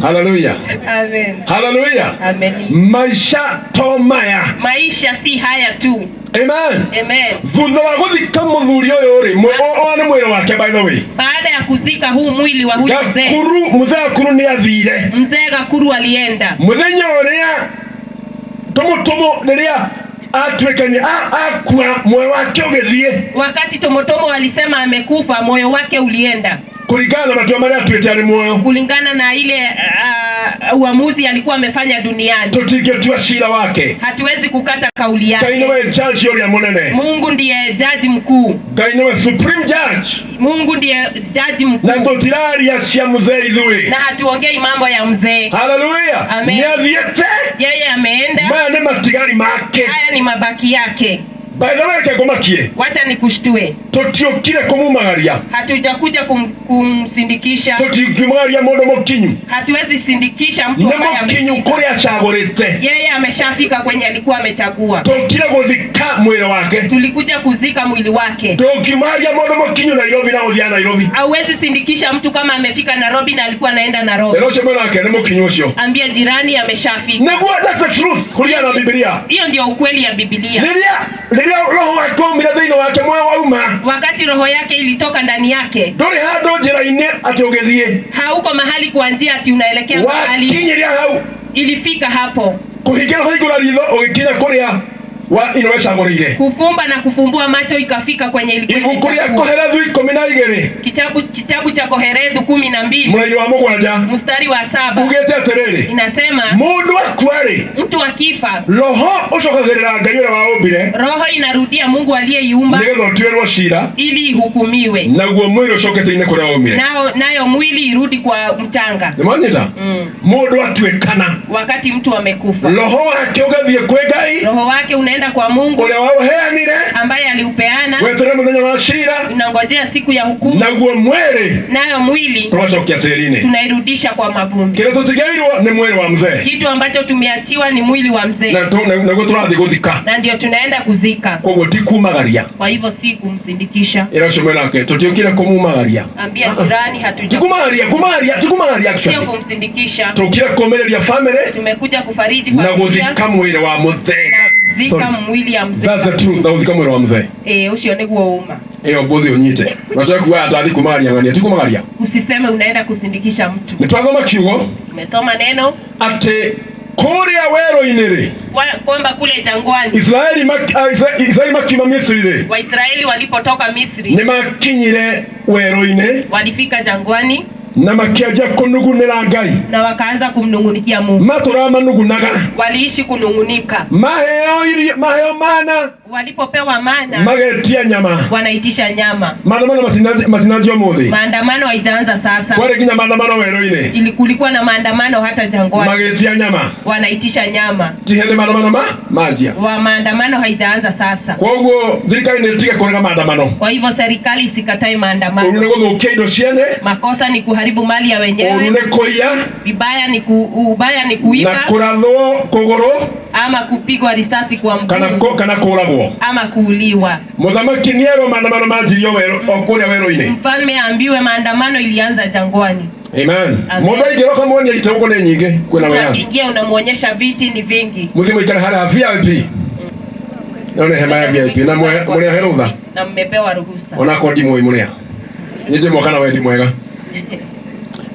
Haleluya. Amen. Haleluya. Amen. Maisha to maya. Maisha si haya tu. Amen. Amen. Thutha wa gũthika mũthuri ũyũ rĩ, o nĩ mwĩrĩ wake by the way. Baada ya kuzika huu mwili wa huyu mzee, Gakuru, mzee Gakuru nĩ athire. Mzee Gakuru alienda. Mũthenya ũrĩa tũmũtũmũ rĩrĩa atuĩkanye akua muoyo wake ũgĩthiĩ. Wakati Tomotomo alisema amekufa, moyo wake ulienda. Kulingana na matua marĩa atuĩte arĩ muoyo. Kulingana na ile uamuzi alikuwa amefanya duniani. Tũtingĩtua cira wake. Hatuwezi kukata kauli Ngai yake. nĩwe judge ũrĩa mũnene. Mungu ndiye jaji mkuu. Ngai nĩwe supreme judge. Mungu ndiye jaji mkuu. Na tũtiraria cia mzee ithuĩ. Na hatuongei mambo ya mzee. Haleluya. Amen. Nĩathiĩte. Yeye ameenda. Maya nĩ matigari make. Haya ni mabaki yake. By the way, reke ngũmakie. Wacha nikushtue. Tũtiũkire kũmumagaria. Hatujakuja kumsindikisha. Tũtingiumagaria mũndũ mũkinyu. Hatuwezi sindikisha mtu Nĩ ambaye mũkinyu amefika. kũrĩa acagũrĩte. Yeye ameshafika kwenye alikuwa amechagua. Tũkire gũthika mwĩrĩ wake. Tulikuja kuzika mwili wake. Ndũngiumaria mũndũ mũkinyu Nairobi na gũthiĩ Nairobi. Hauwezi sindikisha mtu kama amefika Nairobi na alikuwa anaenda Nairobi. Ĩra ũcio mwĩrĩ wake nĩ mũkinyu ũcio. Ambia jirani ameshafika. Nĩguo, that's the truth kulingana na Biblia. Hiyo ndio ukweli ya Biblia. Rĩrĩa Rĩrĩa roho wake waumire thĩinĩ wake, muoyo wauma, Wakati roho yake ilitoka ndani yake, ndũrĩ handũ njĩra-inĩ atĩ ũgĩthiĩ. Hauko mahali kwa njia ati unaelekea mahali. Wakinyĩria hau. Ilifika hapo. Kũhingĩra kũhingũra ritho ũgĩkinya kũrĩa wa ino wecagũrĩire. Kufumba na kufumbua macho ikafika kwenye ilikuwa Ibuku rĩa imechagua. Koherethu 12, Kitabu cha Koherethu 12, mũrairi wa 7, mstari wa 7, ugĩte atĩrĩrĩ, inasema, mũndũ akua-rĩ, mtu akifa, roho ũcokagĩrĩra Ngai ũrĩa waũmbire, roho inarudia Mungu aliyeiumba, nĩgetha ũtuĩrwo cira, ili ihukumiwe, naguo mwĩrĩ ũcokete-inĩ kũrĩa waumire. Nayo mwili irudi kwa mchanga. Nĩ mwanyita? Mũndũ atuĩkana, Wakati mtu amekufa, roho wake ũgathiĩ kwĩ Ngai roho wake unaenda kwa Mungu ũrĩa waũheanire, ambaye aliupeana. Weterere mũthenya wa cira, Unangojea siku ya hukumu, naguo mwĩrĩ nayo mwili tũgacokia tĩri-inĩ. Tunairudisha kwa mavumbi. Kĩrĩa tũtigĩirwo nĩ mwĩrĩ wa mzee, Kitu ambacho tumeachiwa ni mwili wa mzee, na naguo tũrathiĩ gũthika. Na ndio tunaenda kuzika. Koguo ti kumagaria. Kwa hivyo si kumsindikisha. Ĩra ũcio mwĩnake tũtiũkire kũmumagaria. Ambia jirani Ti hatuja, kumagaria, kumagaria ti kumagaria sio actually. kumsindikisha. Tũkire kũmĩrĩria family Tumekuja kufariji na familia, gũthika mwĩrĩ wa mũthee. zika Sorry. mwili ya mzee. That's the truth, na gũthika mwĩrĩ wa mzee. Ucio niguo uma. Ĩyo ngũthĩ ũnyite nacoke kuga atathi kumagaria ng'ania ti kumagaria. Usiseme unaenda kusindikisha mtu. Nĩ twathoma kiugo Tumesoma neno atĩ kũrĩa werũ-inĩ rĩ, kwamba kule jangwani, Israeli Israeli makiuma Misri rĩ, Waisraeli walipotoka Misri, nĩ makinyire werũ-inĩ, walifika jangwani, na makĩanjia kũnugunĩra Ngai. Na wakaanza kumnung'unikia Mungu. Matũraga manugunaga. Waliishi kunung'unika. Maheo irio, maheo mana, Walipopewa mana, magetia nyama. Wanaitisha nyama. Maandamano matinanjio mũthĩ. Maandamano haijaanza sasa. Kwarĩ nginya maandamano werũ-inĩ. Kulikuwa na maandamano hata jangwani. Magĩtia nyama. Wanaitisha nyama. Ti hĩndĩ maandamano ma manjia. Wa maandamano haijaanza sasa. Koguo thirikari nĩ ĩtige kũrega maandamano. Kwa hivyo serikali isikatae Ũru maandamano. nĩ gũthũkia indo ciene. Makosa ni kuharibu mali ya Ũru wenyewe. nĩ kũiya. Vibaya ni ubaya ni Na kuiba kũrathwo kũgũrũ, ama kupigwa risasi kwa kana mguu kana kũragwo. ama kuuliwa. Mũthamaki nĩerwo maandamano manjirio werũ o kũrĩa werũ-inĩ. Mfalme aambiwe maandamano ilianza jangwani. Amen. Amen. Mũndũ aingĩra ũkamwonia itĩ gũkũ nĩ nyingĩ kwĩna Mtu wĩyathi. akiingia unamuonyesha viti ni vingi. Mũthiĩ mũikare harĩa VIP. Ĩno nĩ hema ya VIP na mũrĩahe rũtha. Na mmepewa ruhusa. Onakorwo ndimũĩ mũrĩa. Niĩ ndĩ mwega na we ndi mwega.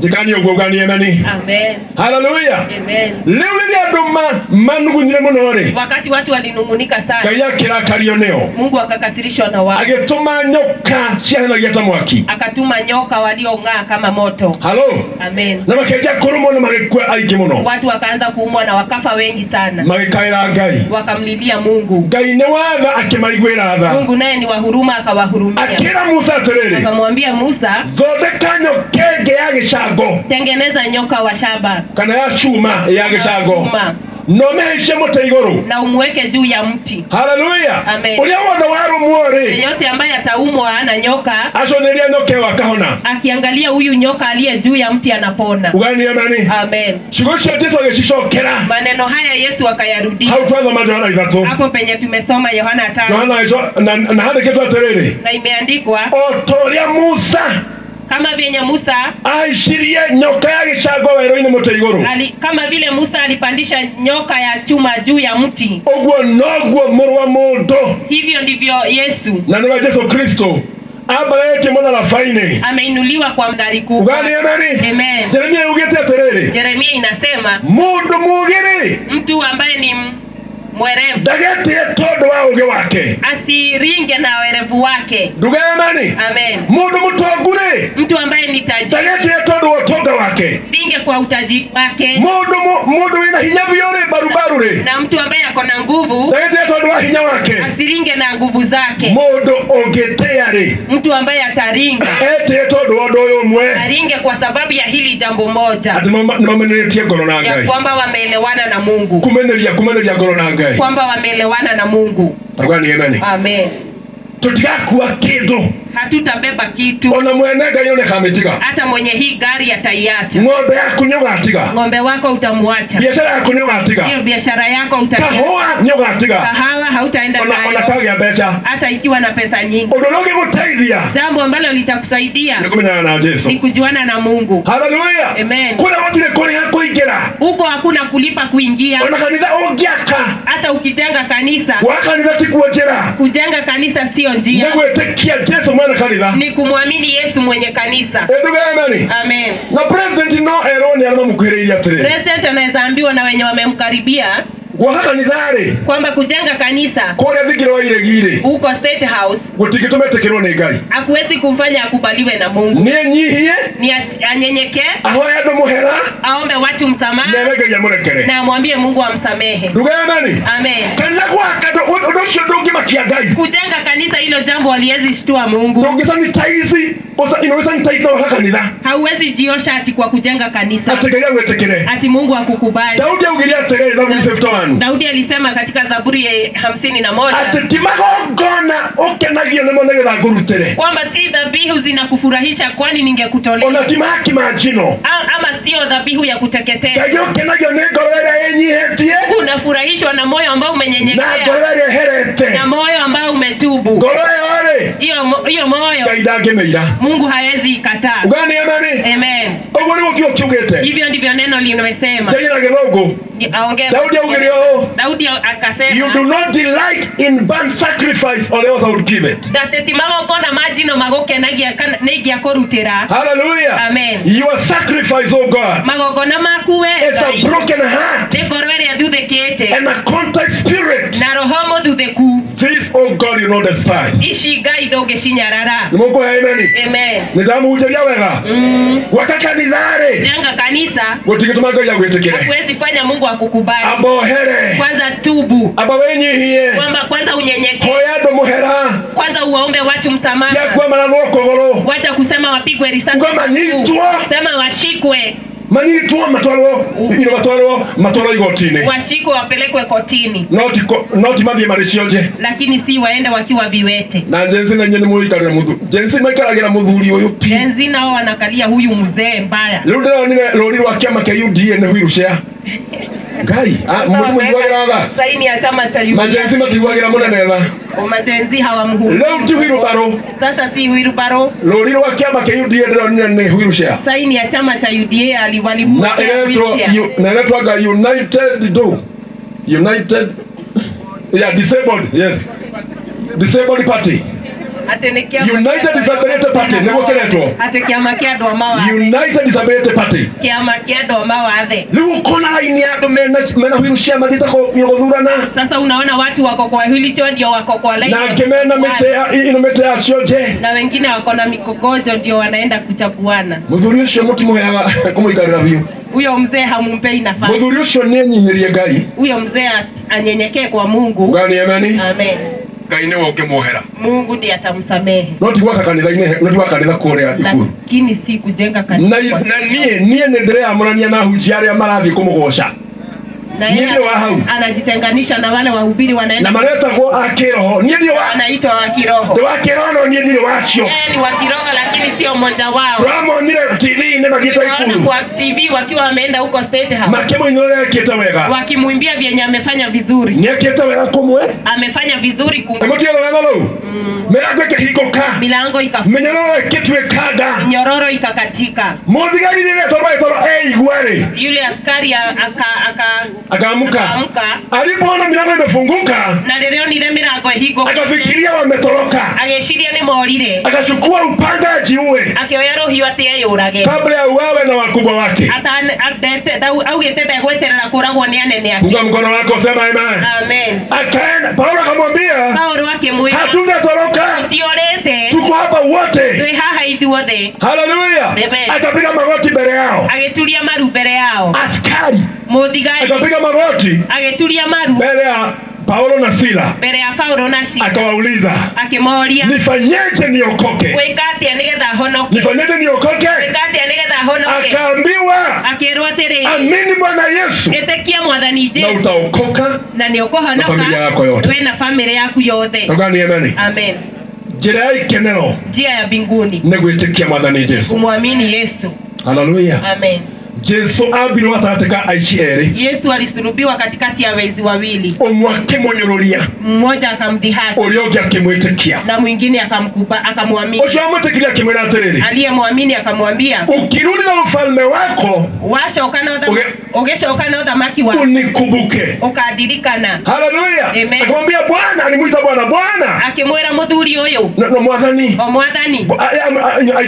Njĩkani ũguo uganie ameni. Amen. Hallelujah. Amen. Rĩu rĩrĩa andũ manugunyire mũno rĩ, Wakati watu walinung'unika sana, Ngai akĩrakario nĩo. Mungu akakasirishwa na wao. Agĩtũma nyoka ciahanagia ta mwaki. Akatuma nyoka waliong'aa kama moto. Halo. Amen. Na makĩanjia kũrũmwo na magĩkua aingĩ mũno. Watu wakaanza kuumwa na wakafa wengi sana. Magĩkaĩra Ngai. Wakamlilia Mungu. Ngai nĩ watha akĩmaiguĩra tha. Mungu naye ni wa huruma akawahurumia. Akĩra Musa atĩrĩrĩ, Akamwambia Musa, thondeka nyoka ĩngĩ ya gĩcango, tengeneza nyoka wa shaba kana ya cuma ya gĩcango, Chuma. Na ũmĩhaicie mũtĩ igũrũ. Na umweke juu ya mti. Haleluya. Amen. Ũrĩa wothe warũmwo rĩ, Yeyote ambaye ataumwa na nyoka, acũthĩria nyoka ĩyo akahona. Akiangalia huyu nyoka aliye juu ya mti anapona. Ugani amani. Amen. Ciugo icio Jesu agĩcicokera Maneno haya Yesu akayarudia hau twathoma Johana 3. hapo penye tumesoma Yohana 5, Johana na handĩkĩtwo atĩrĩrĩ, na imeandikwa, o ta ũrĩa Musa kama vyenye Musa ahaicirie nyoka ya gĩcango werũ-inĩ mũtĩ igũrũ, kama vile Musa alipandisha nyoka ya chuma juu ya mti, ũguo noguo mũrũ wa mũndũ, hivyo ndivyo Yesu na nĩwe Jesu Kristo, ambarĩtie mũtharaba-inĩ. Ameinuliwa kwa gari kubwa. Ugani ameni. Amen. Jeremia yugĩte atĩrĩrĩ, Jeremia inasema, mũndũ mũũgĩ-rĩ, mtu ambaye ni mwerevu ndagetĩe tondũ wa ũũgĩ wake. Asiringe na werevu wake. Nduga ameni. Amen. Mũndũ mũtongu-rĩ, Mtu ambaye ni tajiri ndagetĩe tondũ wa ũtonga wake. ringe kwa utajiri wake, Mũndũ mũndũ wĩna hinya biũ-rĩ, barubaru-rĩ, na mtu ambaye ako na nguvu ndagetĩe tondũ wa hinya wake. Asiringe na nguvu zake. Mũndũ ũngĩtĩa-rĩ, Mtu ambaye ataringa, etĩe tondũ wa ũndũ ũyũ ũmwe, aringe kwa sababu ya hili jambo moja, atĩ nĩmameneretie ngoro na ya Ngai. Kwamba wameelewana na Mungu, Kumeneria kumeneria ngoro na Ngai. Kwamba wameelewana na Mungu. Tarugani ameni. Amen. Tũtigakua kĩndũ. Hatutabeba kitu. Ona mwene ngai nĩ kamĩtiga. Hata mwenye hii gari ataiacha. Ng'ombe yaku nĩ ũgatiga. Ng'ombe wako utamuacha. Biacara yaku nĩ ũgatiga. Hiyo biashara yako utaiacha. Kahũa nĩ ũgatiga. Kahawa hautaenda Ona nayo. kagĩa mbeca. Hata ikiwa na pesa nyingi. Ũndũ ũrĩa ũngĩgũteithia Jambo ambalo litakusaidia nĩ kũmenyana na Jesu. ni kujuana na Mungu. Haleluya. Amen. Kũrĩa gũtirĩ kũrĩha kũingĩra. Huko hakuna Hakuna kulipa kuingia. Ona kanitha ũngĩaka, Hata ukijenga kanisa, gwaka kanitha tikuo njĩra, kujenga kanisa sio nĩ njia, gwĩtĩkia Jesu mwene kanitha. ni kumwamini Yesu mwenye kanisa. Ĩnduge ameni. Amen. Na president no erwo nĩ arĩa mamũkuhĩrĩirie atĩrĩrĩ, President anaweza ambiwa na wenye wamemkaribia gwaka kanitha-rĩ, kwamba kujenga kanisa kũrĩa thingira wa iregi-rĩ, huko State House gũtingĩtũma etĩkĩrwo nĩ Ngai. hakuwezi kumfanya akubaliwe na Mungu. Nĩ enyihie, Ni anyenyekee, ahoe andũ mũhera, aombe watu na msamaha ere Ngai amũrekere. na amwambie Mungu amsamehe. Nduge ameni. Amen. Kanitha gwaka ũndũ ũcio ndũngĩmakia Ngai. Kujenga kanisa hilo jambo haliwezi shtua Mungu. Ndũngĩsanitize, ũsanitize na gwaka kanitha Hauwezi jiosha ati kwa kujenga kanisa atĩ Ngai agwĩtĩkĩre. ati Mungu akukubali. Daudi augire atĩrĩrĩ Thaburi 51 Daudi alisema katika Zaburi ya 51 atĩ ti magongona ũkenagio nĩmo nĩgetha ngũrutĩre, kwamba si dhabihu zinakufurahisha kwani ningekutolea, ona ti mahaki ma njino. Ama sio dhabihu ya kuteketea. Ngai ũkenagio nĩ ngoro ĩrĩa ĩnyihĩtie Mungu unafurahishwa na moyo ambao na umenyenyekea ngoro ĩrĩa ĩherete. na moyo ambao umetubu. Ngoro ĩyo rĩ, Hiyo moyo Ngai ndangĩmĩira. Mungu hawezi ikataa. Uga nĩ ameni. Amen. Ũguo nĩguo kiugo kiugĩte. Hivyo ndivyo neno limesema. Njarie na gĩthũngũ. Aongee. Daudi augire ũũ, Daudi akasema, you do not delight in burnt sacrifice or else I would give it. Ndatĩ ti magongona ma njino magũkenagia kana nĩ ingĩakũrutĩra. Hallelujah. Amen. Your sacrifice, oh God, Magongona maku we is a Ngai, broken heart nĩ ngoro ĩrĩa thuthĩkĩte and a contrite spirit. na roho mũthuthĩku, This, oh God, you not despise. ici Ngai ndũngĩcinyarara. Nĩ mũkũhe ameni. Amen. Nĩ ndamũhunjĩria wega. Gwaka kanitha-rĩ, Jenga kanisa gũtingĩtũma Ngai agwĩtĩkĩre. hakuwezi fanya Mungu akukubali. Amba ũhere, Kwanza tubu, amba wĩnyihie, kwamba kwanza unyenyekee, hoya andũ mũhera, kwanza uwaombe watu msamaha. tia marathwo kũgũrũ, Wacha kusema wapigwe risasi, Uga manyitwo. sema washikwe, manyitwo matwarwo ino matwarwo matwarwo igoti-inĩ, washikwe wapelekwe kotini, no ti mathiĩ marĩ cionje. lakini si waende wakiwa viwete. Na jensi na inyuĩ nĩ mũikarĩra mũthuri, jensi maikaragĩra mũthuri ũyũ pi. Gen Z nao wanakalia huyu mzee mbaya. Rĩu ndĩronire rũri rwa kĩama kĩa UDA nĩ wheelchair. Ngai, mũtiguagĩra tha. Saini ya chama cha UDA. Majenzi matiguagĩra mũnene tha. Majenzi hawamhurumii. Rĩu ti wheelbarrow. Sasa si wheelbarrow. Rũri rwa kĩama kĩa UDA ndĩronire nĩ wheelchair. Saini ya chama cha UDA Na aliwalimpokea ĩretwo wheelchair. na ĩretwo anga United do United, yeah, disabled, yes, disabled party. Ati nĩ kĩama United kĩa andũ Disability Party nĩguo kĩretwo. Ati kĩama kĩa andũ a mawathe. United Disability Party. Kĩama kĩa andũ a mawathe. Rĩu ũkona raini ya andũ mena wheelchair mathiĩte gũthurana, Sasa unaona watu wako kwa wheelchair ndio wako kwa line. na angĩ mena mĩtĩ ino mĩtĩ ya cionje. Na wengine wako na mikogojo ndio wanaenda kuchaguana. Mũthuri ũcio mũtimũheaga kũmũikarĩra biũ. Huyo mzee hamumpei nafasi. Mũthuri ũcio nĩ enyihirie Ngai. Huyo mzee anyenyekee kwa Mungu. Ngai nĩ ameni. Amen. Ngai nĩwe ũngĩmuohera. Mungu ndiye atamsamehe. No ti gwaka kanitha-inĩ, no ti gwaka kanitha kũrĩa Ikuru. Lakini si kujenga kanisa. Na niĩ nĩ ndĩreyamũrania na ahunjia arĩa marathiĩ kũmũgoca. Na niĩ yeye ndirĩ wa hau. anajitenganisha na wale wahubiri wanaenda Na maretagwo a kĩroho. Niĩ ndirĩ wa wanaitwa wa kiroho. ndĩ wa kĩroho no niĩ ndirĩ wacio. Yeye ni wa kiroho lakini sio mmoja wao. Tũramonire TV-inĩ magĩtwo Tunaona Ikuru. kwa TV wakiwa wameenda huko State House Makĩmũinũra ũrĩa ekĩte wega. wakimwimbia vyenye amefanya vizuri. Nĩ ekĩte wega kũmwe. Amefanya vizuri kum Nĩmũtigĩrwo wega rĩu. Mĩrango ĩkĩhingũka. milango ika Mĩnyororo ĩgĩtuĩka nda. nyororo ikakatika. Mũthigari rĩrĩa tondũ agĩtwarwo eigua rĩ, Yule askari aka akaamuka. akaamka Alipoona milango imefunguka, na rĩrĩa onire mĩrango ĩhingũkĩte akafikiria wametoroka, agĩciria nĩ morire, akachukua upanga ajiue akĩoya rũhiũ atĩ eyũrage kabla ya uawe na wakubwa wake. Augĩte ndegweterera kũragwo nĩ anene ake. Punga mkono wako, sema amen. Amen. Akaenda, Paulo akamwambia, Paulo akĩmwĩra hatungetoroka, tiorĩte, tuko hapa wote. twĩ haha ithuothe. Haleluya! Amen. Akapiga magoti mbele yao, Agĩturia maru mbere yao, askari mũthigari akapiga magoti agĩturia maru mbele ya Paulo na Sila, mbere ya Paulo na Sila, akawauliza akĩmoria nifanyeje niokoke? gwĩka atĩa nĩgetha honoke, Nifanyeje niokoke? gwĩka atĩa nĩgetha honoke. Akaambiwa, Akĩrwo atĩrĩrĩ, amini Bwana Yesu ĩtĩkia mwathani na Jesũ utaokoka na nĩ na familia ũkũhonoka yako yote. we na famĩlĩ yaku yothe. Togani ameni. Amen. Njĩra ya ikenero Njia ya mbinguni nĩ gwĩtĩkia Mwathani Jesu. kumwamini Yesu. Haleluya. Amen. Jesu ambirwo gatagatĩ ka aici erĩ, Yesu alisulubiwa katikati ya wezi wawili, ũmwe akĩmũnyũrũria, mmoja akamdhihaki ũrĩa ũngĩ akĩmwĩtĩkia. na mwingine akamwamini. Ũcio wamwĩtĩkirie akĩmwĩra atĩrĩrĩ, Aliyemwamini akamwambia, ukirudi na ufalme wako wacoka na Ũgĩcoka na ũthamaki waku unikumbuke. Ũkandirikana. Haleluya. Amen. Akamwambia Bwana, alimuita Bwana, Bwana Akĩmwĩra mũthuri ũyũ na mwathani o mwathani.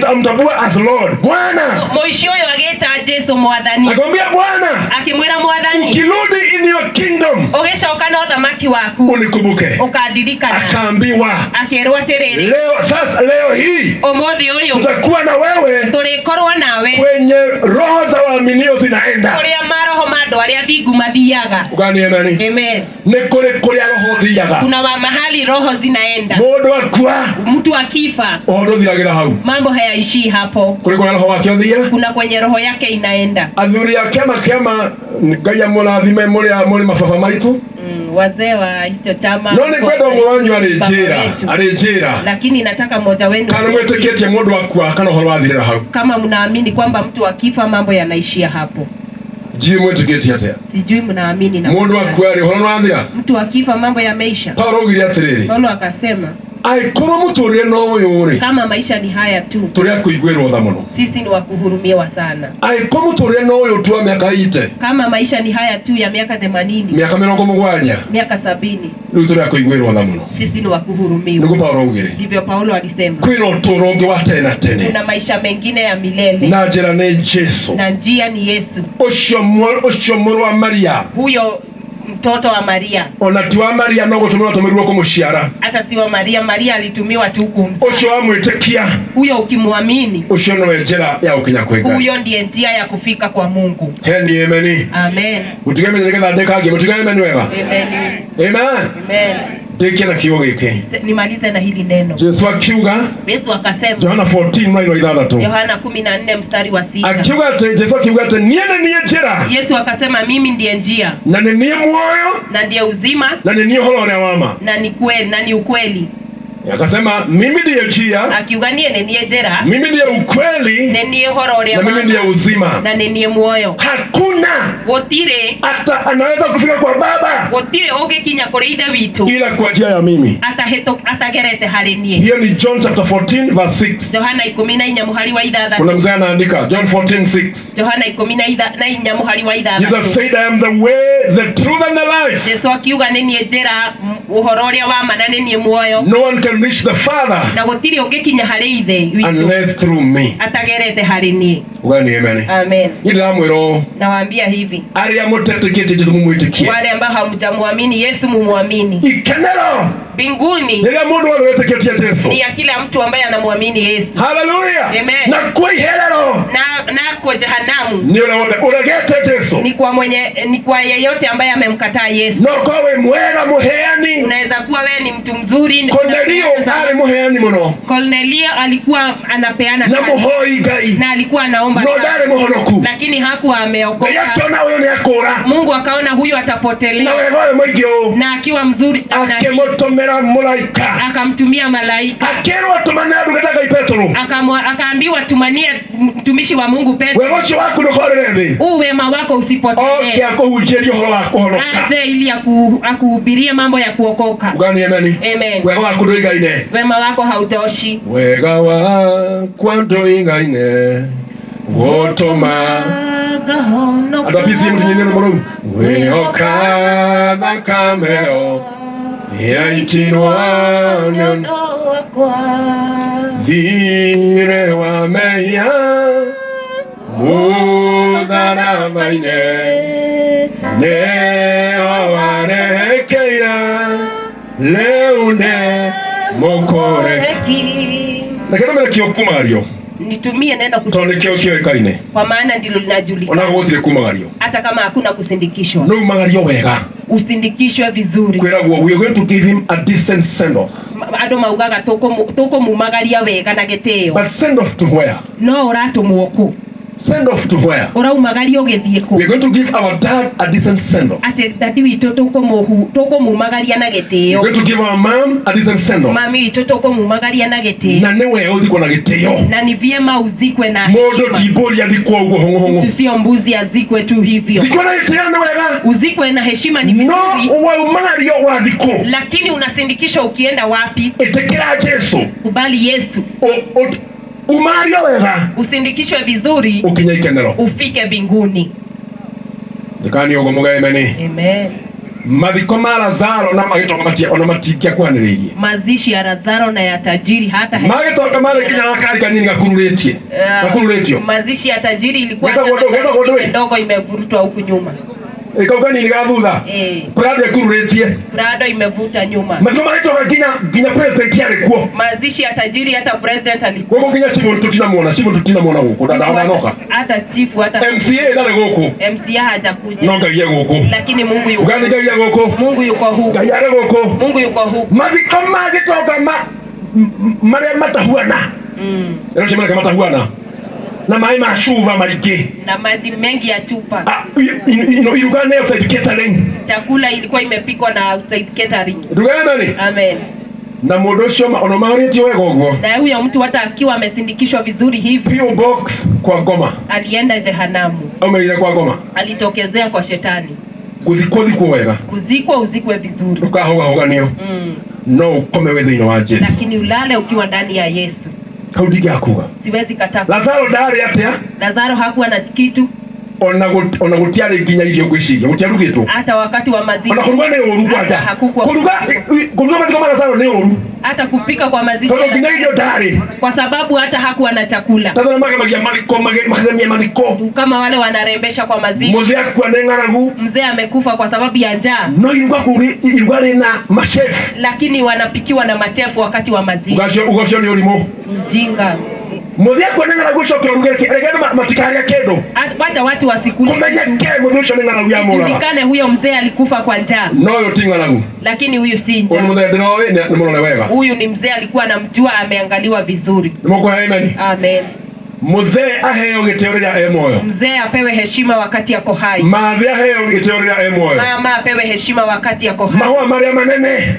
Amtambua as Lord. Bwana Mũici ũyũ agĩta Jesu mwathani. Akamwambia Bwana, Akĩmwĩra mwathani, ukirudi in your kingdom ũgĩcoka na ũthamaki waku unikumbuke. Ũkandirikana. Akaambiwa Akĩrwo atĩrĩrĩ, leo, sasa leo hii ũmũthĩ ũyũ tutakuwa na wewe tũrĩkorwo nawe kwenye roho za waaminio zinaenda. Kũrĩa maroho ma andũ arĩa thingu mathiaga. Ugani ameni. Amen. Nĩ kũrĩ kũrĩa roho thiaga. Kuna wa mahali roho zinaenda. Mũndũ akua Mtu akifa ũhoro ũthiragĩra hau. Mambo hayaishii hapo. Kũrĩ kũrĩa roho wake ũthia. Kuna kwenye roho yake inaenda. Athuri a kĩama kĩama Ngai amũrathime mũrĩ mũrĩ mababa maitũ. Wazee wa hicho chama No nĩ ngwenda ũmwe wanyu baba arĩ njĩra wetu. arĩ njĩra Lakini nataka mmoja wenu kana mwĩtĩkĩtie mũndũ akua kana ũhoro wathirĩra hau. Kama mnaamini kwamba mtu akifa mambo yanaishia hapo. Ndiũĩ mwĩtĩkĩtie atĩa. Sijui mnaamini na Mũndũ akua rĩ ũhoro nĩwathira. Mtu akifa mambo yameisha. Paulo augire atĩrĩrĩ, Paulo akasema angĩkorwo mũtũrĩre no ũyũ rĩ kama maisha ni haya tu, tũrĩ a kũiguĩrwo tha mũno. Sisi ni wa kuhurumiwa sana. Angĩkorwo mũtũrĩre no ũyũ tu wa mĩaka ite Kama maisha ni haya tu ya miaka 80, mĩaka 70 miaka 70, rĩu tũrĩ a kũiguĩrwo tha mũno. Sisi ni wa kuhurumiwa. Nĩguo Paulo augire Ndivyo Paulo alisema. Kwĩna ũtũũro ũngĩ wa tene na tene Kuna maisha mengine ya milele na njĩra nĩ Jesu na njia ni Yesu, ũcio ũcio mũrũ wa Maria huyo mtoto wa Maria. Ona ti wa Maria no gũtũmĩrwo atũmĩrirwo kũmũciara. Hata si wa Maria, Maria alitumiwa tu kumzaa. Ũcio wamwĩtĩkia Huyo ukimwamini, ũcio nowe njĩra ya gũkinya kwĩ Ngai. Huyo ndiye njia ya kufika kwa Mungu. He ameni. Amen. Mũtige menya nĩgetha ndĩkangie mũtige ameni wega. Amen. Amen. Amen. Ndĩkie na kiugo gĩkĩ. Nimalize na hili neno. Jesu akiuga Yesu akasema Yohana 14 mstari wa 6 Yohana 14 mstari wa 6. Akiuga atĩ Jesu akiuga atĩ niĩ nĩ niĩ njĩra Yesu akasema mimi ndiye njia na nĩ niĩ muoyo na ndiye uzima na nĩ niĩ ũhoro ũrĩa wa ma. Na ni kweli na ni ukweli. Akasema mimi ndiye njia, Akiuga niĩ nĩ niĩ njĩra, mimi ndiye ukweli nĩ niĩ ũhoro ũrĩa na mimi wa ndiye ma, uzima. Na nĩ niĩ muoyo. Hakuna Gũtirĩ hata anaweza kufika kwa Baba gũtirĩ ũngĩkinya kũrĩ ithe witũ ila kwa njia ya mimi. Atagerete harĩ niĩ. Hiyo ni John chapter 14 verse 6. Johana 14 mũhari wa 6. Kuna mzee anaandika John 14 6. Johana 14 mũhari wa 6. Jesus said, I am the way, the truth and the life. Jesu akiuga nĩ niĩ njĩra ũhoro ũrĩa wa ma na nĩ niĩ muoyo. No one can reach the Father Na gũtirĩ ũngĩkinya harĩ ithe witũ unless through me. atagerete harĩ niĩ. Ugani amen. Amen. Niĩ ndĩramwĩra ũũ, Nawaambia hivi, arĩa mũtetĩkĩtie Jesu mũmwĩtĩkie. Wale ambao hamjamwamini Yesu mumwamini. Ikenero Mbinguni rĩrĩa mũndũ wothe wĩtĩkĩtie Jesu. Ni ya kila mtu ambaye anamwamini Yesu. Haleluya. Amen. Na kwa iherero Na nako jehanamu nĩ ũrĩa wothe ũregete Jesu. Ni kwa mwenye ni kwa yeyote ambaye amemkataa Yesu. No korwo wĩ mwega mũheani. Unaweza kuwa wewe ni mtu mzuri. Kornelio arĩ mũheani mũno. Cornelio alikuwa anapeana Na sana. mũhoi Ngai. Na alikuwa anaomba No sana. ndarĩ mũhonoku. Lakini hakuwa ameokoka. Ngai akiona ũyũ nĩ akũra. Mungu akaona huyu atapotelea. Na wega ũyũ mũingĩ ũũ. Na akiwa mzuri na Akĩmũtũmĩra mũraika. Akamtumia malaika. Akĩrwo tũmane ndungata Ngai Petero. Akaambiwa tumanie mtumishi wa Mungu Petro. Wega ũcio waku ndũkorĩre thĩ. Huu wema wako usipotelee. Oke akũhunjĩrie ũhoro wa kũhonoka. Aje ili akuhubirie mambo ya kuokoka. Ugani amen. Amen. Wega waku ndũigaine. Wema wako hautoshi. Wega wakwa ndũigaine gũtũma andũ a PCM tũnyinĩre rwĩmbo rũu wĩhoka thakame ĩyo yaitirwo nĩ ũndũ thirĩ wa mehia mũtharaba-inĩ nĩho warekeire rĩu nĩ mũkũreki. Reke ndũmĩre kĩo kumagario Nitumie neno tondũ nĩkĩo kĩoĩkaine kwa maana ndilo linajulikana. Ona gũtirĩ kumagario hata kama hakuna kusindikishwa, no umagario wega, usindikishwe vizuri. Kwĩragwo we are going to give him a decent send off. Andũ maugaga tũkũmumagaria wega na gĩtĩo. But send off to where? No ũratũmwo kũ? Send off to where? Ũraumagaria ũgĩthiĩ kũ? We are going to give our dad a decent send off. Atĩ dadi witũ tũkũmumagaria na gĩtĩo. We are going to give our mom a decent send off. Mami witũ tũkũmumagaria na gĩtĩo. Na nĩ wega ũthikwo na gĩtĩo. Na ni vyema uzikwe na Mũndũ heshima. ti mbũri athikwo ũguo hong'ohong'o. Mtu sio mbuzi azikwe tu hivyo. Thikwo na gĩtĩo nĩ wega. Uzikwe na heshima ni No vizuri. waumagario wathikwo. Lakini unasindikishwa ukienda wapi? Ĩtĩkĩra Jesu. Kubali Yesu. Umagario wega. Usindikishwe vizuri. Ukinye ikenero. Ufike mbinguni. Ndikani ugo mugemeni. Amen. Mathiko ma Lazaro na magitonga matia ona matingĩakuhanĩrĩirie. Mazishi ya Lazaro na ya tajiri hata Magitonga marĩ nginya na kari kanini gakururĩtie. Gakururĩtio. Mazishi ya tajiri ilikuwa Gwetagwo hata ndũ, gwetagwo ndũ. na ndogo imevurutwa huku nyuma. Kau kanini ga thutha. Prado ĩkururĩtie. Prado imevuta nyuma. Mathiko magitonga nginya president arĩ kuo. Mazishi ya tajiri hata president alikuwa. Gũkũ nginya chifu tutinamuona, chifu tutinamuona gũkũ, ndanoka. Hata chifu hata MCA ndarĩ gũkũ. MCA hajakuja. No Ngai e gũkũ. Lakini Mungu yuko. Ugani Ngai e gũkũ. Mungu yuko huku. Ngai arĩ gũkũ. Mungu yuko huku. Mathiko magitonga ma marĩa matahuana. Ĩno cimareke matahuana. Na maĩ ma cuba maingĩ. Na maji mengi ya chupa. Ino iruga nĩ outside catering. Chakula ilikuwa imepikwa na outside catering. Ndugaemani. Amen. Na mũndũ ũcio ona mahũrĩtio wega ũguo. Na huyo mtu hata akiwa amesindikishwa vizuri hivi, PO box kwa ngoma. Alienda jehanamu. Aumeire kwa ngoma. Alitokezea kwa shetani. Gũthikwo thikwo wega. Kuzikwa uzikwe vizuri. Ndũkahũgahũganio. No ũkome wĩ thĩinĩ wa Jesu. Lakini ulale ukiwa ndani ya Yesu. Hau ndingĩakuga. Siwezi kataa. Lazaro ndarĩ atĩa? Lazaro hakuwa na kitu. Ona gũtiarĩ nginya irio ngwĩciria, gũtiarugĩtwo. Hata wakati wa mazishi. Ona kũruga nĩ ũru kwanja. Hakukuwa Kũruga mathiko ma Lazaro nĩ ũru. Hata kupika kwa mazishi. Tondũ nginya irio ndarĩ. Kwa sababu hata hakuwa na chakula. Tondũ nĩ magemagia mathiko, magemia mathiko. Kama wale wanarembesha kwa mazishi. Mũthee akua nĩ ng'aragu. Mzee amekufa kwa sababu ya njaa. No iruga kũrĩ, iruga rĩna machef. Lakini wanapikiwa na machefu wakati wa mazishi. Ugacio nĩ ũrimũ. Mjinga. Mũthee akua nĩ ng'aragu ũcoke ũruge kĩ? Reke andũ matikarĩe kĩndũ. Wacha watu wasikule. Kũmenyeke mũthee ũcio nĩ ng'aragu ya mũraga. Ijulikane huyo mzee alikufa kwa njaa. No ũyũ ti ng'aragu. Lakini huyu si njaa. Ũyũ nĩ mũthee ndĩroĩ, nĩ mũrore wega. Huyu ni mzee alikuwa anamjua, ameangaliwa vizuri. Nĩ mũkũhe amen? Amen. Mũthee aheo gĩtĩo rĩrĩa e muoyo. Mzee apewe heshima wakati ako hai. Mathe aheo gĩtĩo rĩrĩa e muoyo. Mama apewe heshima wakati ako hai. Mahũa marĩa manene.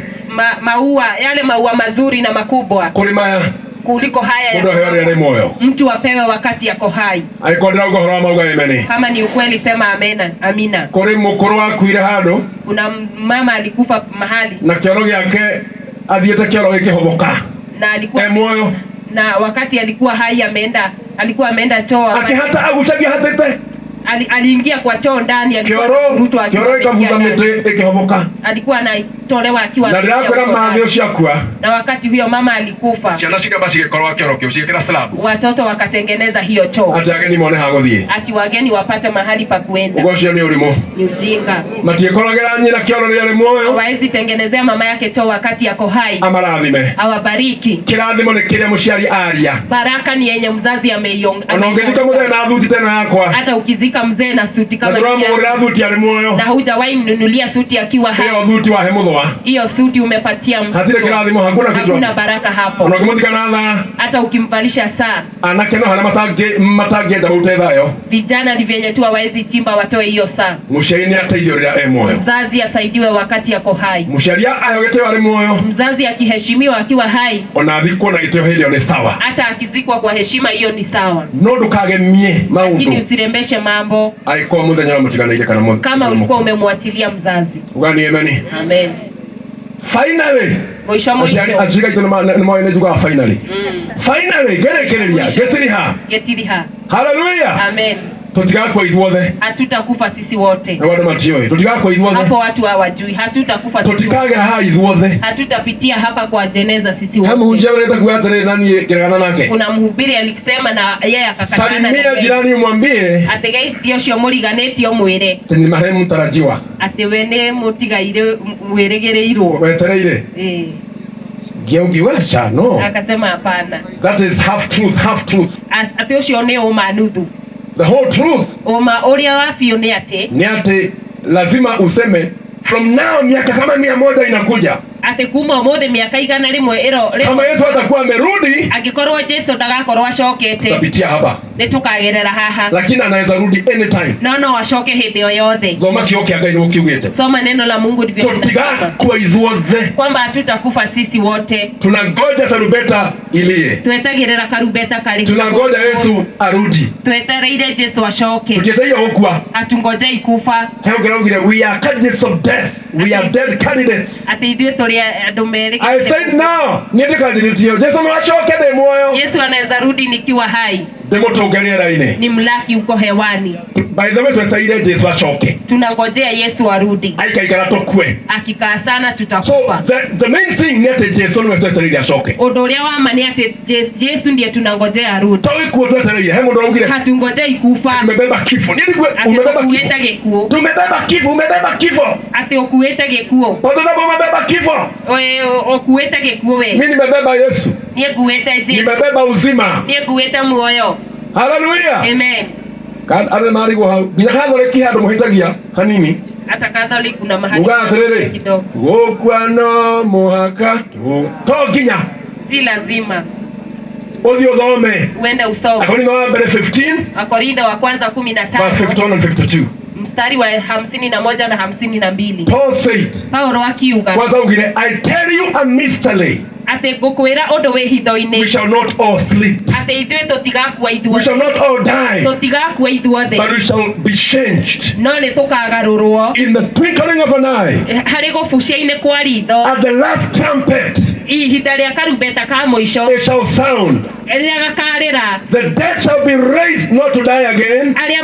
Maua, yale maua mazuri na makubwa. Kũrĩ maya. Kuliko haya ya Mũndũ aheo rĩrĩa arĩ muoyo. Mtu apewe wakati ako hai. Angĩkorwo ndĩrauga ũhoro wa mauga amen. Kama ni ukweli sema amena, amina. Kũrĩ mũkũrũ wakuire handũ. Kuna mama alikufa mahali. Na kĩoro gĩake athiĩte kĩoro gĩkĩhoboka. Na alikuwa e muoyo. Na wakati alikuwa hai ameenda, alikuwa ameenda choo. Akihata agucagia hatete. Aliingia kwa choo ndani, alikuwa Kĩoro, anavurutwa akiwa kĩoro ameingia ĩkabutha ndani. mĩtĩ ĩkĩhoboka. Alikuwa anatolewa akiwa Na ameingia ndĩrakwĩra huko mathe ndani. ũcio akua. Na wakati huyo mama alikufa, Ciana cikamba cigĩkorwo kĩoro kĩu cigĩkĩra slab. Watoto wakatengeneza hiyo choo. Ati ageni mone ha gũthiĩ. Ati wageni wapate mahali pa kuenda. Ũguo ũcio nĩ ũrimũ. Ni ujinga. Matiĩkoragĩra nyina kĩoro rĩrĩa arĩ muoyo. Hawawezi tengenezea mama yake choo wakati ako hai. Amarathime. Awabariki. Kĩrathimo nĩ kĩrĩa mũciari aria. Baraka ni yenye mzazi Ona ũngĩthika mũthee na thuti ta ĩno yakwa. Hata ukizika mzee na suti kama Na ndũramũgũrĩra hii. thuti arĩ muoyo. Na hujawahi mnunulia suti akiwa hai. Hiyo thuti wahe mũthũa. Hiyo suti umepatia mtu. Hatirĩ kĩrathimo, hakuna kitu Hakuna hapo. baraka hapo. Ona ũngĩmũthika na thaa. Hata ukimvalisha saa. Anake no harĩa matangĩenda marute thaa ĩyo. Vijana ni vyenye tu hawawezi chimba watoe hiyo saa. Mũciari nĩ ateithio rĩrĩa e muoyo. Mzazi asaidiwe wakati ako hai. Mũciari aheo gĩtĩo arĩ muoyo. Mzazi akiheshimiwa akiwa hai. Ona athikwo na gĩtĩo hĩndĩ ĩyo nĩ sawa. Hata akizikwa kwa heshima hiyo ni sawa. No ndũkagemie maũndũ. Lakini usirembeshe mambo. Angĩkorwo mũthenya wa mũtiganĩire kana Kama ulikuwa umemwachilia mzazi. Ugani amen. Amen. Finally. Mwisho mwisho. Aciari aciari aitũ nĩ moĩ nĩ njugaga finally. Finally, ngerekereria, gĩtiriha. Gĩtiriha. Hallelujah. Amen. Tũtigakua ithuothe. Hatutakufa sisi wote. Na andũ matiũĩ. Tũtigakua ithuothe. Hapo watu hawajui. Hatutakufa sisi wote. Tũtikagera haha ithuothe. Hatutapitia hapa kwa jeneza sisi He wote. mũhunjia ũrenda kuuga atĩrĩrĩ, na niĩ ngĩregana nake. Kuna mhubiri alisema na yeye akakatana na Salimia yeye. jirani umwambie Atĩ geithio ũcio mũriganĩtie ũmwĩre. atĩ nĩ marehemu mtarajiwa. Atĩ we nĩ mũtigaire wĩrĩgĩrĩirwo. Wetereire. Ngĩũngiuga aca, no. Akasema hapana. That is half truth, half truth. Atĩ ũcio nĩ ũma nuthu. The whole truth. Ũma ũrĩa wa biũ nĩ atĩ. Ni atĩ lazima useme from now miaka kama 100 inakuja. Atĩ kuma ũmũthĩ mĩaka igana rĩmwe ĩro, rĩro. Kama Yesu atakuwa amerudi, Angĩkorwo Jesu ndagakorwo acokete, tutapitia hapa. Nĩ tũkagerera haha. Lakini anaweza rudi anytime. No, no acoke hĩndĩ o yothe. Thoma kiugo kĩa Ngai nĩguo kiugĩte. Soma neno la Mungu ndivyo linasema. Tũtigakua ithuothe. Kwamba hatutakufa sisi wote. Tunangoja tarumbeta ilie. Twetagĩrĩra karumbeta karĩ. Tunangoja Yesu arudi. Twetereire Jesu acoke. Tutieteire gũkua. Hatungojei kufa. He ũngĩraugire, we are candidates of death. We are dead candidates. Atĩ ithuĩ tũrĩ andũ merĩ. I said no. Niĩ ndĩ candidate ĩyo. Jesu no acoke ndĩ muoyo. Yesu anaweza rudi nikiwa hai. Ndĩmũtũnge rĩera-inĩ. Ni mlaki uko hewani. By the way, twetereire Jesu acoke. Tunangojea Yesu arudi. Aikaikara tũkue. Akikaa sana So tutakufa. the main thing nĩ atĩ Jesu nĩwe twetereire acoke. Ũndũ ũrĩa wa ma nĩ atĩ Jesu ndiye tunangojea arudi. To gĩkuũ twetereire. He mũndũ araugire Hatungojei kufa. tumebeba kifo. Nĩ ndikuwe Atĩ umebeba kifo. tũkuĩte gĩkuũ. Tumebeba kifo, umebeba kifo. Atĩ ũkuĩte gĩkuũ. Tondũ umebeba kifo. We, ũkuĩte gĩkuũ we. Mimi nimebeba Yesu. Niĩ nguĩte Jesu. Nimebeba uzima. Niĩ nguĩte muoyo. Hallelujah. Amen. Andũ marigwo hau. Nginya Catholic handũ mũhĩtagia hanini. Hata Catholic kuna mahali Ugaga atĩrĩrĩ, kidogo. gũkua no mũhaka to nginya Si lazima ũthiĩ ũthome. uende usome. Akorintho wa mbere 15 Wakorintho wa kwanza 15 verse 51 and 52. mstari wa 51 na 52. Paul said, Paulo akiuga kwanza augire, I tell you a mystery. atĩ ngũkwĩra ũndũ wĩ We hitho-inĩ shall not all sleep. atĩ ithuĩ tũtigakua We ithuothe, shall not all die, tũtigakua ithuothe, but we shall be changed no nĩ tũkagarũrwo in the twinkling of an eye, harĩ gũbucia-inĩ kwa ritho at the last trumpet. ihinda rĩa karumbeta ka mũico It shall sound. rĩrĩa gakarĩra, The dead shall be raised not to die again, arĩa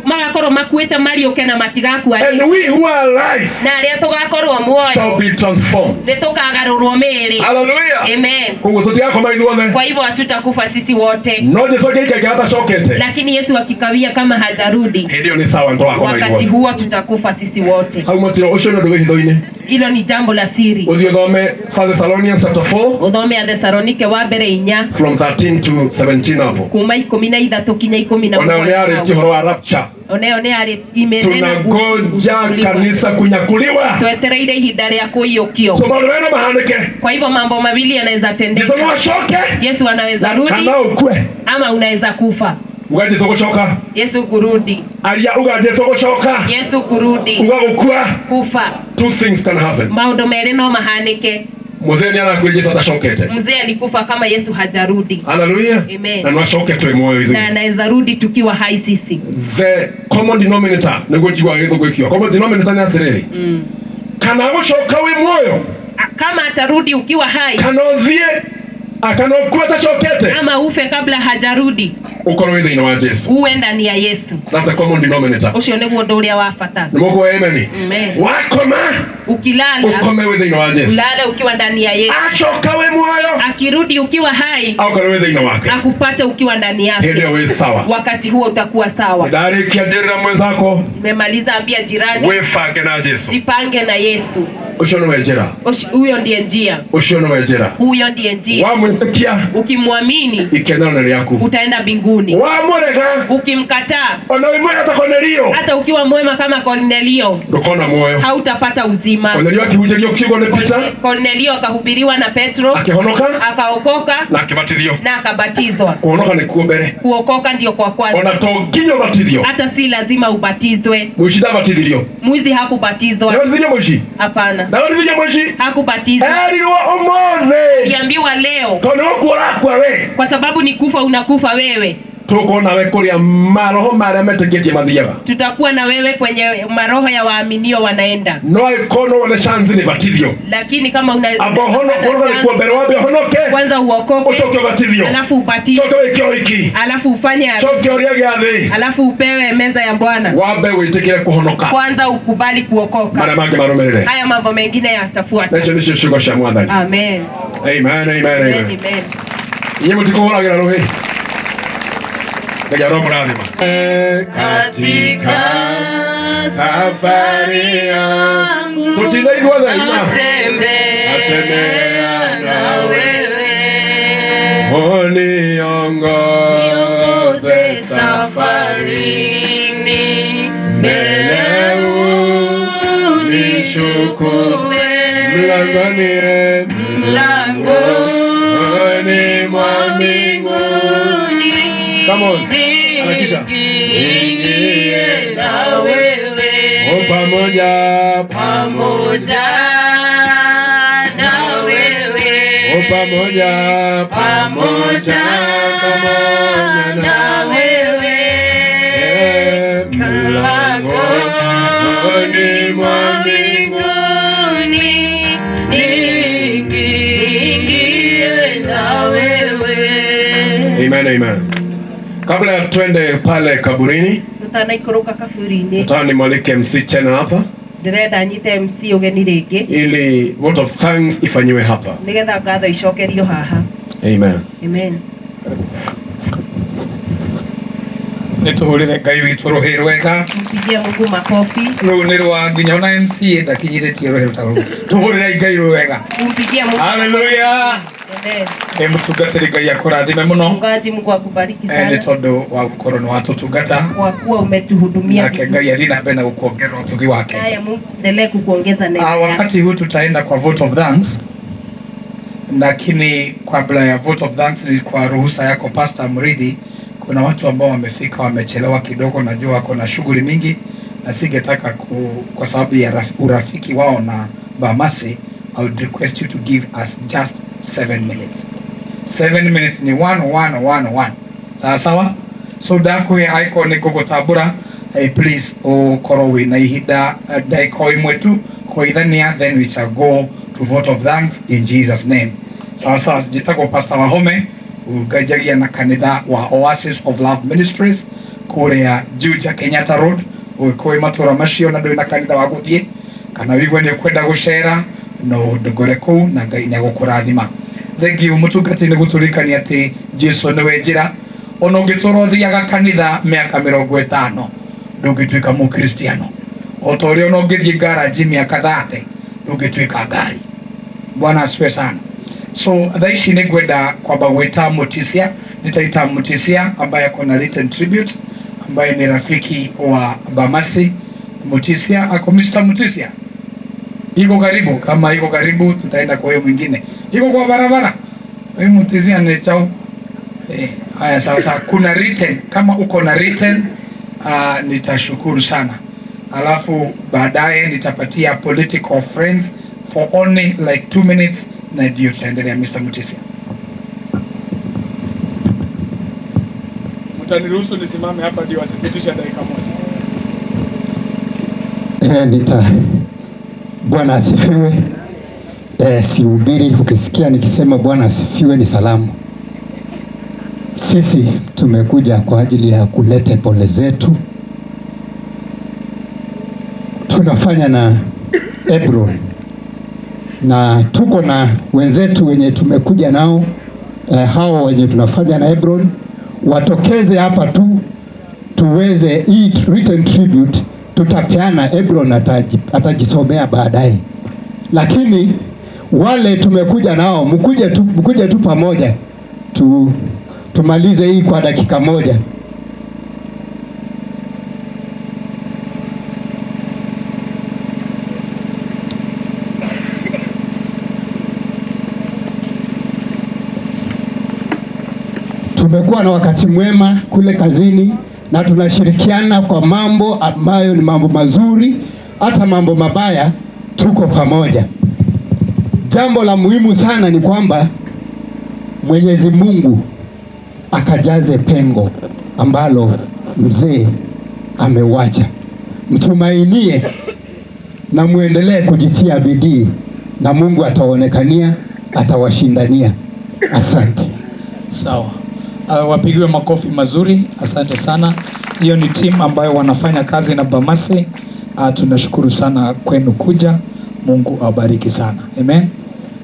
magakorwo makuĩte mariũke na matigakua and rĩngĩ, we who are alive na arĩa tũgakorwo muoyo shall be transformed. nĩ tũkagarũrwo mĩĩrĩ. Hallelujah. Amen. Koguo tũtigakoma ithuothe. Kwa hivyo hatutakufa sisi wote, No Jesu angĩikaika atacokete, lakini Yesu akikawia kama hajarudi, hĩndĩ ĩyo nĩ sawa, nĩtũgakoma wakati ithuothe. huo tutakufa sisi wote. Hau matiro ũcio nĩ ũndũ wĩ hitho-inĩ. Hilo ni jambo la siri. Ũthiĩ ũthome 1 Thessalonians chapter 4 Uthome Athesalonike wa mbere 4 from 13 to 17 hapo. kuma 13 kinya 17. Onayo nĩ arĩtie ũhoro wa rapture. Onayo nĩ arĩ imenena Tunangoja kanisa kunyakuliwa. twetereire ihinda rĩa kũiyũkio. So maũndũ merĩ no mahanĩke. Kwa hivyo mambo mawili yanaweza Jesu tendeka. no acoke Yesu anaweza rudi kana ũkue. ama unaweza kufa. Uga Jesu gũcoka. Yesu kurudi, Aria uga Jesu gũcoka. Yesu kurudi, Uga gũkua. kufa. Two things can happen. Maũndũ merĩ no mahanĩke. Mũthee nĩ arakuire Jesu atacokete. Mzee alikufa kama Yesu hajarudi, Hallelujah. Amen. Na no acoke twĩ muoyo na ithuĩ. anaweza rudi tukiwa hai sisi. The common denominator nĩguo njiguaga gĩthũngũ gĩkiuga. Common denominator nĩ atĩrĩrĩ, kana gũcoka wĩ muoyo, Kama atarudi ukiwa hai kana ũthiĩ, kana ũkue atacokete, ama ufe kabla hajarudi, ũkorwo wĩ thĩinĩ wa Jesu. uwe ndani ya Yesu. That's the common denominator. Ũcio nĩguo ũndũ ũrĩa wa bata. Nĩ mũkũhe amen. Amen. Wakoma Ukilala ũkome wĩ thĩinĩ wa Jesu. ulale ukiwa ndani ya Yesu, Acoka wĩ muoyo, akirudi ukiwa hai akorwo wĩ thĩinĩ wake, akupate ukiwa ndani hĩndĩ yake, ĩyo wĩ sawa. wakati huo utakuwa sawa. Ndarĩkia njĩrĩra mwenzako, Nimemaliza, ambia jirani, wĩbange na Jesu. jipange na Yesu. Ũcio nĩwe njĩra, Huyo ndiye njia, ũcio nĩwe njĩra. huyo ndiye njia. Wamwĩtĩkia Ukimwamini ikenero nĩ rĩaku, utaenda mbinguni, wamũrega ukimkataa, ona wĩ mwega ta Kornelio hata ukiwa mwema kama Kornelio, ndũkona muoyo. hautapata uzima. Kornelio akĩhunjĩrio kiugo nĩ Peter Kornelio akahubiriwa na Petro, akĩhonoka akaokoka na akĩbatithio. na akabatizwa. Kũhonoka nĩkuo mbere, Kuokoka ndio kwa kwanza, ona to nginya ũbatithio. hata si lazima ubatizwe. Mũici ndabatithirio. Mwizi hakubatizwa, Ndabatithirio mũici, hapana, ndabatithirio mũici, hakubatizwa. erirwo ũmũthĩ Aliambiwa leo, tondũ nĩ gũkua ũrakua we, kwa sababu ni kufa unakufa wewe. tũgũkorwo nawe kũrĩa maroho marĩa metĩkĩtie mathiaga. Tutakuwa na wewe kwenye maroho ya waaminio wanaenda, No angĩkorwo no wone chance nĩ batithio, lakini kama una amba ũhonoke, nĩkuo mbere wambe ũhonoke, kwanza uokoke, ũcoke ũbatithio, alafu ubatizwe, coke wĩke ũhiki, alafu ufanye harusi, coke ũrĩe gĩathĩ, alafu upewe meza ya Bwana. wambe wĩtĩkĩre kũhonoka, Kwanza ukubali kuokoka, marĩa mangĩ marũmĩrĩre. haya mambo mengine Na yatafuata. icio nĩcio ciugo cia Mwathani. Amen. Amen, amen, Amen, amen. amen. Inyuĩ mũtikũhũragĩra rũhĩ. Ngai aromũrathima. Katika safari yangu tũtinde ithuothe ina natembea na wewe uniongoze safarini mbele unishukue mlangoni mlangoni mwa mbinguni. Come on. Harakisha. Ingie na wewe O pamoja pamoja na wewe O pamoja pamoja pamoja na wewe mlangoni mwa mbinguni niingie na wewe. Amen, amen. Kabla ya twende pale kaburini, Tutanaikũrũka kaburi-inĩ, nataka nimwalike MC tena hapa ndĩrenda nyite MC ũgeni rĩngĩ ili vote of thanks ifanyiwe hapa. nĩgetha ngatho icokerio haha. Amen. Amen. Nä tå hå rä re Ngai witå rå hä rwega. Mpigie Mungu makofi. Rå nä rwa nginya ona MCA ndakinyirä tie rå hä rå ta rå tå hå rä re Ngai rå wega. Mpigie Mungu. Haleluya. Amen. Ä må tungatä Ngai akårathime må no. Mchungaji, Mungu akubariki Nä sana tondå wa gå korwo nä watå tungata. Kwa kuwa umetuhudumia Nake vizuri. Ngai athiĩ na mbere na gũkuongerera ũtugi wake. Naye Mungu endelee kukuongeza neema yake. Wakati huu tutaenda kwa vote of thanks, lakini kabla ya vote of thanks ni kwa ruhusa yako Pastor Mridhi, kuna watu ambao wamefika wamechelewa kidogo, najua wako na shughuli mingi na singetaka kwa sababu ya urafiki wao na Bamasi, I would request you to give us just 7 minutes. 7 minutes ni 1 1 1 1, sawa sawa. So ndakuhe icon nĩ ngũgũtambũra. Please ũkorwo wĩna ihinda ndagĩka o ĩmwe tu kũgeithania, then we shall go to vote of thanks in Jesus' name. Sawa sawa. Njĩtagwo Pastor Wahome, nganjagia na kanitha wa Oasis of Love Ministries kũrĩa Juja Kenyatta Road. Ũgĩkorwo wĩ matũra macio na ndũrĩ na kanitha wa gũthiĩ kana wĩigue nĩ ũkwenda gũcera, no ndũngore kũu na Ngai nĩ agũkũrathima. Thank you, mũtungati, nĩ gũtũririkania atĩ Jesu nĩwe njĩra. Ona ũngĩtũra ũthiaga kanitha mĩaka 50, ndũngĩtuĩka mũkristiano. O ta ũrĩa ona ũngĩthiĩ ngaraji mĩaka 30, ndũngĩtuĩka ngari. Bwana asifiwe sana. So thaa ici nĩ ngwenda kwamba gwĩta Mutisia. Nitaita Mutisia ambaye ako na written tribute, ambaye ni rafiki wa Bamasi. Mutisia ako? Mr. Mutisia iko karibu? Kama iko karibu, tutaenda kwa hiyo mwingine iko kwa barabara. Huyu Mutisia ni chao. Haya, sasa kuna written, kama uko na written, nitashukuru sana, alafu baadaye nitapatia political friends for only like 2 minutes na ndio tutaendelea. Mr. Mutisia. Mtaniruhusu nisimame hapa ndio wasipitisha dakika moja. Bwana asifiwe. Sihubiri, ukisikia nikisema Bwana asifiwe ni salamu. Sisi tumekuja kwa ajili ya kuleta pole zetu. Tunafanya na Hebron na tuko na wenzetu wenye tumekuja nao, hao wenye tunafanya na Hebron watokeze hapa tu tuweze hii written tribute tutapeana. Hebron atajisomea baadaye, lakini wale tumekuja nao mkuje tu pamoja tumalize hii kwa dakika moja. Tumekuwa na wakati mwema kule kazini na tunashirikiana kwa mambo ambayo ni mambo mazuri, hata mambo mabaya, tuko pamoja. Jambo la muhimu sana ni kwamba Mwenyezi Mungu akajaze pengo ambalo mzee amewacha. Mtumainie na muendelee kujitia bidii na Mungu ataonekania, atawashindania. Asante. Sawa. Wapigiwe makofi mazuri. Asante sana. Hiyo ni timu ambayo wanafanya kazi na Bamasi. Tunashukuru sana kwenu kuja. Mungu awabariki sana. Amen.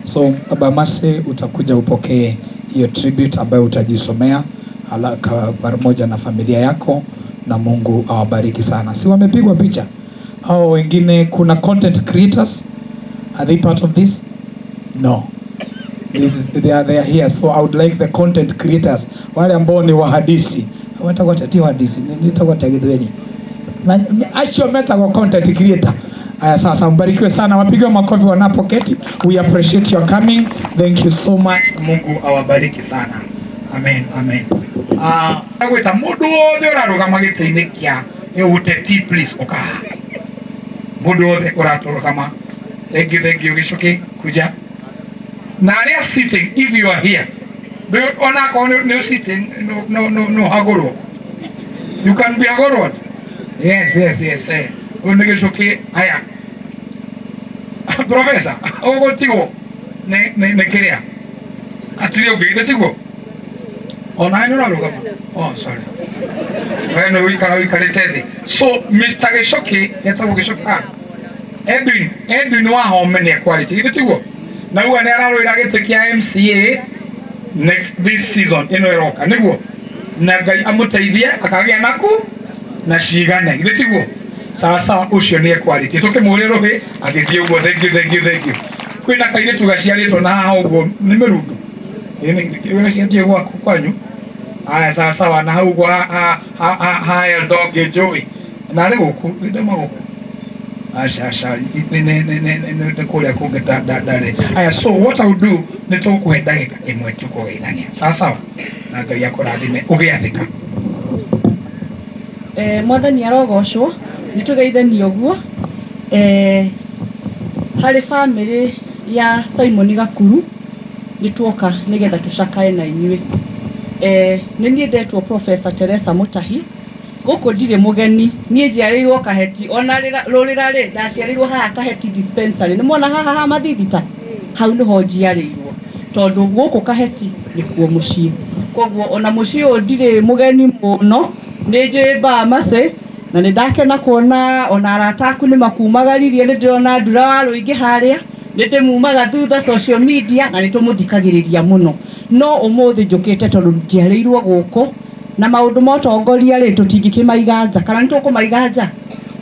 So Bamasi, utakuja upokee hiyo tribute ambayo utajisomea pamoja na familia yako, na Mungu awabariki sana. Si wamepigwa picha? Au wengine kuna content creators? Are they part of this? No. This is, they are here, so I would like the content creators, wale ambao ni wahadisi, wetagwo ti wahadisi, nitagwo ta Gĩthweri. Acio metagwo content creator. Aya, sasa mbarikiwe sana, wapigiwe makofi wanapoketi. We appreciate your coming. Thank you so much. Mungu awabariki sana. Amen, amen. Gwĩta mũndũ wothe ũrarũgama gĩtĩ-inĩ kĩa ũteti, please ũka. Mũndũ wothe ũratũrũgama. Thank you, thank you. Gĩcuki kuja na arĩa sitting, if you are here, onakorwo nĩ sitting, no hagũrwo, you can be hagũrwo. Yes, eh ũyũ nĩ Gĩcuki. Haya, professor, ũgũtigwo nĩ kĩrĩa atirĩ ũngĩ, githĩ tiguo? Onawe nĩ ũrarũgama? Oh, sorry, we nĩ ũikara ũikarĩte thĩ. So Mr. Gicoki, etagwo Gicoki, ah, Edwin, Edwin Wahome nĩ ekwarĩtie, githĩ tiguo? Na uga nĩ ararũĩra gĩtĩ kĩa MCA next this season ĩno ĩroka, nĩguo? Na Ngai amũteithie akagĩa naku na cigane, githĩ tiguo? Sawa sawa, ũcio nĩ ekwarĩtie, tũkĩmũhũrĩre rũhĩ agĩthiĩ ũguo. Thank you, thank you, thank you. Kwĩna kairĩtu gaciarĩtwo na haha ũguo nĩ mĩrundu gaciatie gwaku kwanyu. Aya, sawa sawa, na hau ũguo ha ha ha ha Eldonge njũĩ na arĩ gũkũ ndema gũkũ, aca aca, nĩ nĩ nĩ nĩ nĩ nĩ kũrĩa kũngĩ ndarĩ. Aya, so what I will do, nĩ tũkũhe ndagĩka ĩmwe tu kũgeithania, sawa sawa, na Ngai akũrathime ũgĩathĩka. Mwathani arogocwo. Nĩ tũgeithanie ũguo harĩ bamĩrĩ ya Simon Gakuru. Nĩ tuoka nĩgetha tũcakae na inyuĩ. Nĩ niĩ ndetwo Professor Teresa Mutahi. Gũkũ ndirĩ mũgeni, niĩ njiarĩirwo Kaheti, ona rũrĩra rĩ ndaciarĩirwo haha Kaheti dispensary. Nĩ mwona haha ha Mathithita, hau nĩho njiarĩirwo, tondũ gũkũ Kaheti nĩkuo mũciĩ. Koguo ona mũciĩ ũyũ ndirĩ mũgeni mũno, nĩ njũĩ Bamase, na nĩ ndakena kuona ona arata aku nĩ makumagaririe. Nĩ ndĩrona Ndura wa Rũingĩ harĩa, nĩ ndĩmumaga thutha social media na nĩ tũmũthikagĩrĩria mũno. No ũmũthĩ njũkĩte tondũ njiarĩirwo gũkũ, na maũndũ ma ũtongoria rĩ, tũtingĩkĩmaiga nja, kana nĩ tũkũmaiga nja?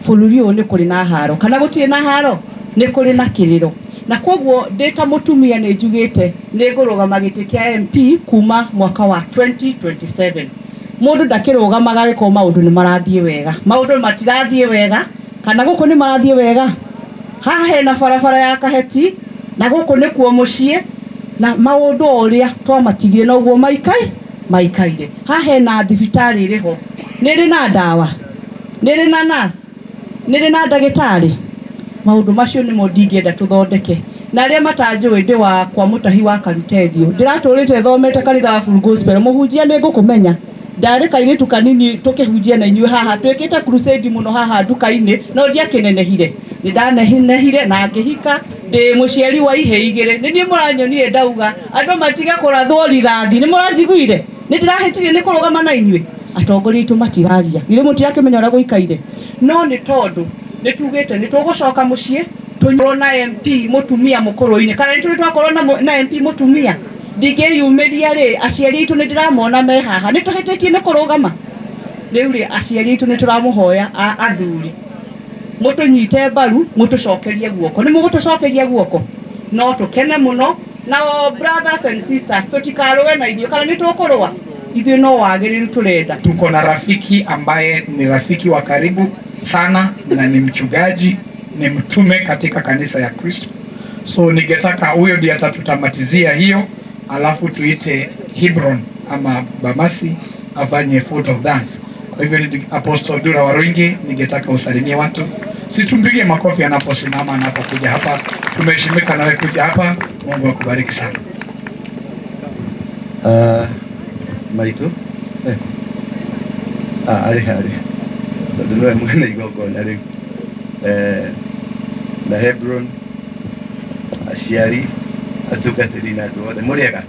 Bũrũri ũyũ nĩ kũrĩ na haro kana gũtirĩ na haro? Nĩ kũrĩ na kĩrĩro, na koguo ndĩ ta mũtumia nĩ njugĩte nĩ ngũrũgama gĩtĩ kĩa MP kuma mwaka wa 2027. Mũndũ ndakĩrũgamaga agĩkorwo maũndũ nĩ marathiĩ wega. Maũndũ matirathiĩ wega, kana gũkũ nĩ marathiĩ wega? Haha hena barabara ya Kaheti, na gũkũ nĩkuo mũciĩ, na maũndũ o ũrĩa twamatigire noguo maikai maikaire. Haha hena thibitarĩ ĩrĩ ho, nĩ ĩrĩ na ndawa, nĩ ĩrĩ na nurse, nĩ ĩrĩ na ndagĩtarĩ. Maũndũ macio nĩmo ndingĩenda tũthondeke. Na arĩa matanjũĩ, ndĩ wa kwa Mũtahi wa Karutethio, ndĩratũrĩte thomete kanitha wa Full Gospel. Mũhunjia, nĩ ngũkũmenya, ndarĩ kairĩtu kanini tũkĩhunjia na inyuĩ haha, twĩkĩte crusade mũno haha nduka-inĩ, no ndiakĩnenehire, nĩ ndanenehire na ngĩhika, ndĩ mũciari wa ihĩ igĩrĩ. Nĩ niĩ mũranyonire ndauga andũ matige kũrathwo rithathi. Nĩ mũranjiguire? Nĩ ndĩrahĩtirie nĩ kũrũgama na inyuĩ? Atongoria aitũ matiraria, githĩ mũtirakĩmenya ũrĩa gũikaire? No nĩ tondũ nĩ tugĩte nĩ tũgũcoka mũciĩ tũnyorwo na MP mũtumia mũkũrũ-inĩ, kana nĩ tũrĩ twakorwo na MP mũtumia? Ndingĩyumĩria rĩ, aciari aitũ nĩ ndĩramona me haha. Nĩ tũhĩtĩtie nĩ kũrũgama rĩu rĩ, aciari aitũ, nĩ tũramũhoya athuri mũtũnyite mbaru, mũtũcokerie guoko. Nĩ mũgũtũcokeria guoko, no tũkene mũno. Nao brothers and sisters, tũtikarũe na ithuĩ, kana nĩ tũkũrũa? Ithuĩ no wagĩrĩru tũrenda. Tuko na rafiki ambaye ni rafiki wa karibu sana na ni mchungaji, ni mtume katika kanisa ya Kristo. So ningetaka huyo ndiye atatutamatizia hiyo, alafu tuite Hebron ama Bamasi afanye vote of thanks. Kwa hivyo ni Apostle Dura Waruingi, ningetaka usalimie watu. Si tumpige makofi anaposimama, anapokuja hapa. Tumeheshimika nawe kuja hapa. Mungu akubariki sana. Maitũ eh. Arĩ harĩa tondũ nĩwe mwene igongona rĩu na Hebron, aciari, atungatĩri na andũ othe, mũrĩega?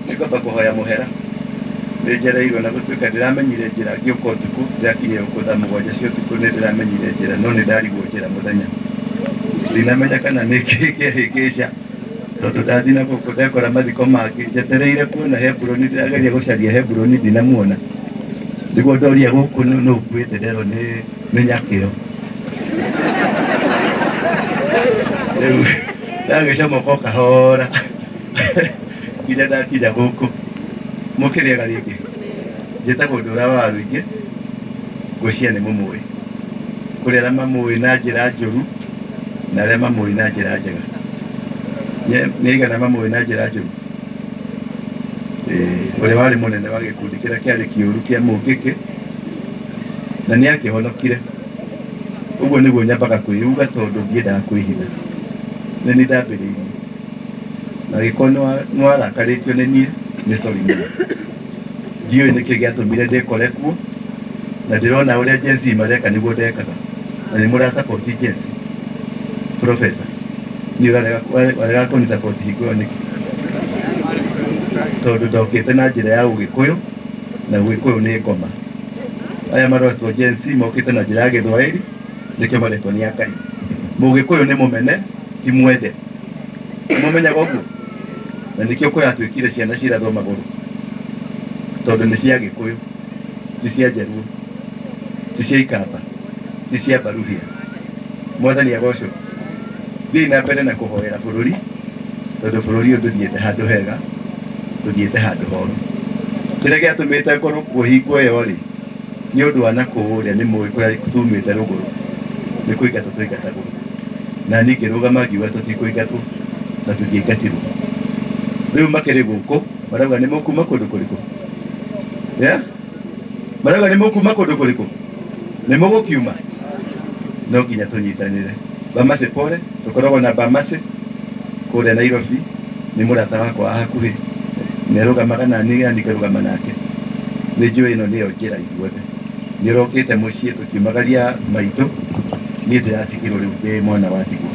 Nĩngwamba kũhoya mũhera, nĩ njereirwo, na gũtuĩka ndĩramenyire njĩra ngĩũka ũtukũ. Ndĩrakinyire gũkũ thaa 7 cia ũtukũ, nĩ ndĩramenyire njĩra, no nĩ ndarigwo njĩra mũthenya. Ndinamenya kana nĩ kĩĩ kĩahĩngĩca, tondũ ndathiĩ na gũkũ ndekora mathiko mangĩ. Njetereire kuona Heburoni, ndĩrageria gũcaria Heburoni, ndinamuona. Nĩguo ndoria gũkũ nũ ũkuĩte, nderwo nĩ Nyakĩo. Rĩu ndagĩcomoka o kahora nginya ndakinya gũkũ. Mũkĩrĩega rĩngĩ? Njĩtagwo Ndũra wa Rũingĩ, ngwĩciria nĩ mũmũĩ. Kũrĩ arĩa mamũĩ na njĩra njũru na arĩa mamũĩ na njĩra njega. Nĩ aigana mamũĩ na njĩra njũru? Ũrĩa warĩ mũnene wa gĩkundi kĩrĩa kĩarĩ kĩũru kĩa Mũngĩkĩ, na nĩ akĩhonokire. Ũguo nĩguo nyambaga kwĩuga, tondũ ndiendaga kwĩhitha. Nĩ niĩ ndambĩrĩirie, na angĩkorwo nĩ warakarĩtio nĩ niĩ, nĩ sorry mũno. Ndiũĩ nĩkĩ gĩatũmire ndĩkore kuo, na ndĩrona ũrĩa Gen Z mareka nĩguo ndekaga, na nĩ mũra support Gen Z. Professor, niĩ ũrarega warega kũni support hingo ĩyo nĩkĩ? Tondũ ndokĩte na njĩra ya Ũgĩkũyũ na Ũgĩkũyũ nĩ ngoma. Aya maretwo Gen Z mokĩte na njĩra ya Gĩthwaĩri nĩkĩo maretwo nĩ Akai. Mũgĩkũyũ nĩ mũmene ti mwende. Mũmenyaga ũguo? Na nĩkĩo kũratuĩkire ciana cirathwo magũrũ tondũ nĩ cia Gĩkũyũ, ti cia Njaruo, ti cia Ikamba, ti cia Baruhia. Mwathani agocwo. Thiĩi na mbere na kũhoera bũrũri tondũ bũrũri ũyũ ndũthiĩte handũ hega, tũthiĩte handũ horu. Kĩrĩa gĩatũmĩte ngorwo kuo hingo ĩyo rĩ, nĩ ũndũ wa nakũrĩa nĩ mũĩ kũrĩa tumĩte rũgũrũ nĩ kũingatwo twaingatagwo, na niĩ ngĩrũgama ngiuga tũtikũingatwo na tũtiaingatirwo. Rĩu makĩrĩ gũkũ marauga nĩ mũkuma kũndũ kũrĩkũ? Yeah? Marauga nĩ mũkuma kũndũ kũrĩkũ? Nĩ mũgũkiuma? No nginya tũnyitanĩre. Bamase pole, tũkoragwo na Bamase kũrĩa Nairobi, nĩ mũrata wakwa wa hakuhĩ, nĩ arũgamaga na niĩ na niĩ ngarũgama nake. Nĩ njũĩ ĩno nĩyo njĩra ithuothe. Nĩ ũrokĩte mũciĩ tũkiumagaria maitũ, niĩ ndĩratigirwo rĩu ndĩ mwana wa ndigwa.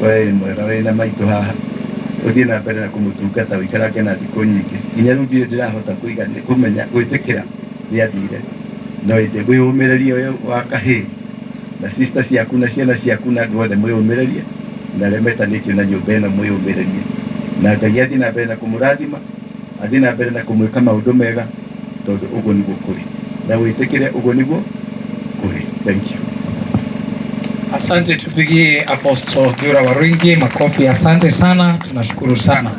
We wĩ mwega wĩna maitũ haha, ũthiĩ na mbere na kũmũtungata ũikarange na thikũ nyingĩ. Nginya rĩu ndirĩ ndĩrahota kũmenya gwĩtĩkĩra nĩ athire. No ĩndĩ wĩyũmĩrĩrie ũyũ wa kahĩĩ na sister ciaku na ciana ciaku na andũ othe mwĩyũmĩrĩrie, na arĩa metanĩtio na nyũmba ĩno mwĩyũmĩrĩrie. Na Ngai athiĩ na mbere na kũmũrathima, athiĩ na mbere na kũmwĩka maũndũ mega, tondũ ũguo nĩguo kũrĩ. Na wĩtĩkĩre ũguo nĩguo kũrĩ. Thank you. Asante, tupigie Apostle Dura Waruingi makofi. Asante sana, tunashukuru sana.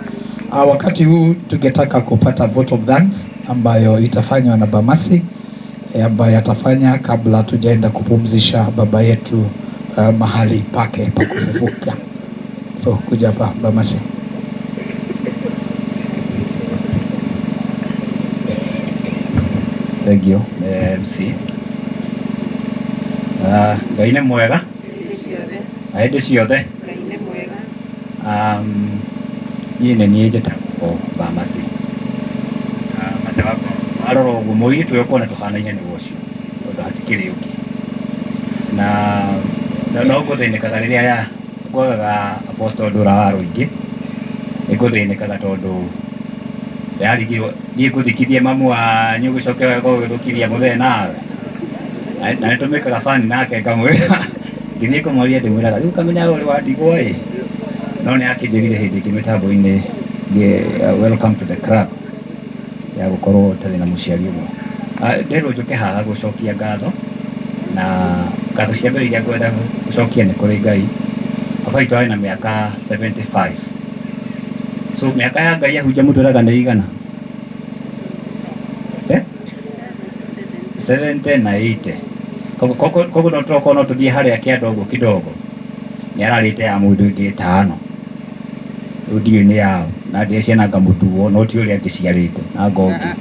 Wakati huu tungetaka kupata vote of thanks ambayo itafanywa na Bamasi ambaye atafanya kabla tujaenda kupumzisha baba yetu mahali pake pa kufufuka. So kuja hapa Bamasi. Thank you, MC. Ngai nĩ mwega hĩndĩ ciothe. Niĩ nĩ niĩ njĩtagwo Bamasi. Mace wakwa warora ũguo mũirĩtu ũyũ ũkuona tũhanaine nĩ ũcio tondũ hatikĩrĩ ũngĩ. Na no ngũthĩnĩkaga rĩrĩa ya ngwagaga Apostle Ndũra wa Rũingĩ, nĩ ngũthĩnĩkaga tondũ yarigirwo thiĩ ngũthikithie mamu wanyu gũcoke gũgĩthukithia mũthee nawe. Na nĩ tũmĩkaga bani nake ngamwĩra ngĩthiĩ kũmwaria ndĩmwĩraga rĩu kamenya ũrĩ wa ndigwa ĩ, no nĩ akĩnjĩrire hĩndĩ ĩngĩ mĩtambo-inĩ welcome to the club ya gũkorwo ũtarĩ na mũciari ũmwe. Nderwo njũke haha gũcokia ngatho, na ngatho cia mbere iria ngwenda gũcokia nĩ kũrĩ Ngai. Baba witũ arĩ na mĩaka 75. So mĩaka ya Ngai ahunjia mũtwĩraga nĩ igana? 70 na 80. Koguo no tũrokorwo no tũthiĩ harĩa kĩanda ũguo kidogo. Nĩ ararĩte ya mũndũ ĩngĩ ĩtano. Rĩu ndiũĩ nĩ yao na ndĩe ciana ngamũtuo no ti ũrĩa angĩciarĩte na ngongĩ.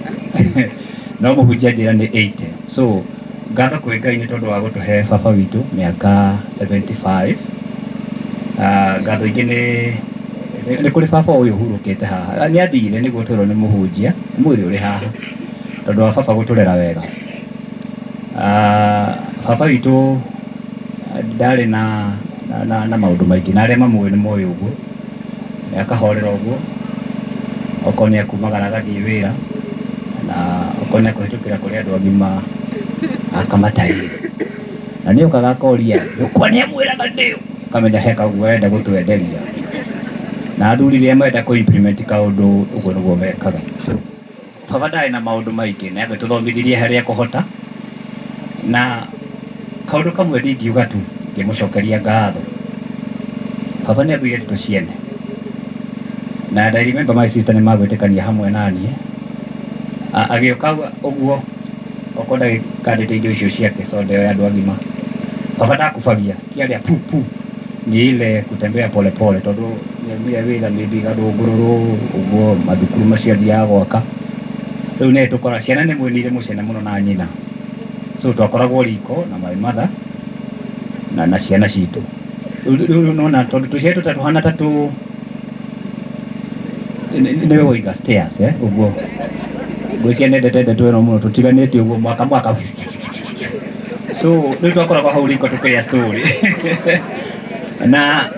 No mũhunjia njĩra nĩ 80. So ngatho kwĩ Ngai nĩ tondũ wa gũtũhe baba witũ mĩaka 75. Ngatho ingĩ nĩ kũrĩ baba ũyũ ũhurũkĩte haha. Nĩ athire nĩguo twĩrwo nĩ mũhunjia, mwĩrĩ ũrĩ haha tondũ wa baba gũtũrera wega. Baba witũ ndarĩ na maũndũ maingĩ, na arĩa mamũĩ nĩ moĩ ũguo. Nĩ akahorera ũguo, okorwo nĩ akumagara agathiĩ wĩra, na okorwo nĩ akũhĩtũkĩra kũrĩ andũ agima akamataĩra. Na nĩ okaga akoria, nyũkwa nĩ amwĩraga ndĩũ? Ũkamenya he kaguo arenda gũtwenderia. Na athuri rĩrĩa marenda kũ implement kaũndũ ũguo nĩguo mekaga. So baba ndarĩ na maũndũ maingĩ, nĩ agĩtũthomithirie harĩa ekũhota. Na kaũndũ kamwe ndingiuga tu ngĩmũcokeria ngatho, baba nĩ athurire ndeto ciene. Na and I remember my sister nĩ magwĩtĩkania hamwe na niĩ. Agĩũka ũguo okorwo ndagĩkandĩte indo icio ciake soda ya andũ agima. Baba ndakubagia, ti arĩa pu pu, ni ile kutembea pole pole tondũ nĩaumire wĩra maybe Gathũngũrũrũ ũguo mathukuru macio athiaga gwaka. Rĩu nĩ tũkora ciana nĩ mwĩnire mũcene mũno na nyina. So twakoragwo riko na my mother na ciana citũ. Rĩu nona tondũ tũciaritwo ta tũhana ta tũ nĩwe woiga stairs ũguo. Ngwĩciria nĩendete ndeto ĩno mũno tũtiganĩte ũguo mwaka mwaka. So rĩu twakoragwo hau riko tũkĩrĩa story. Na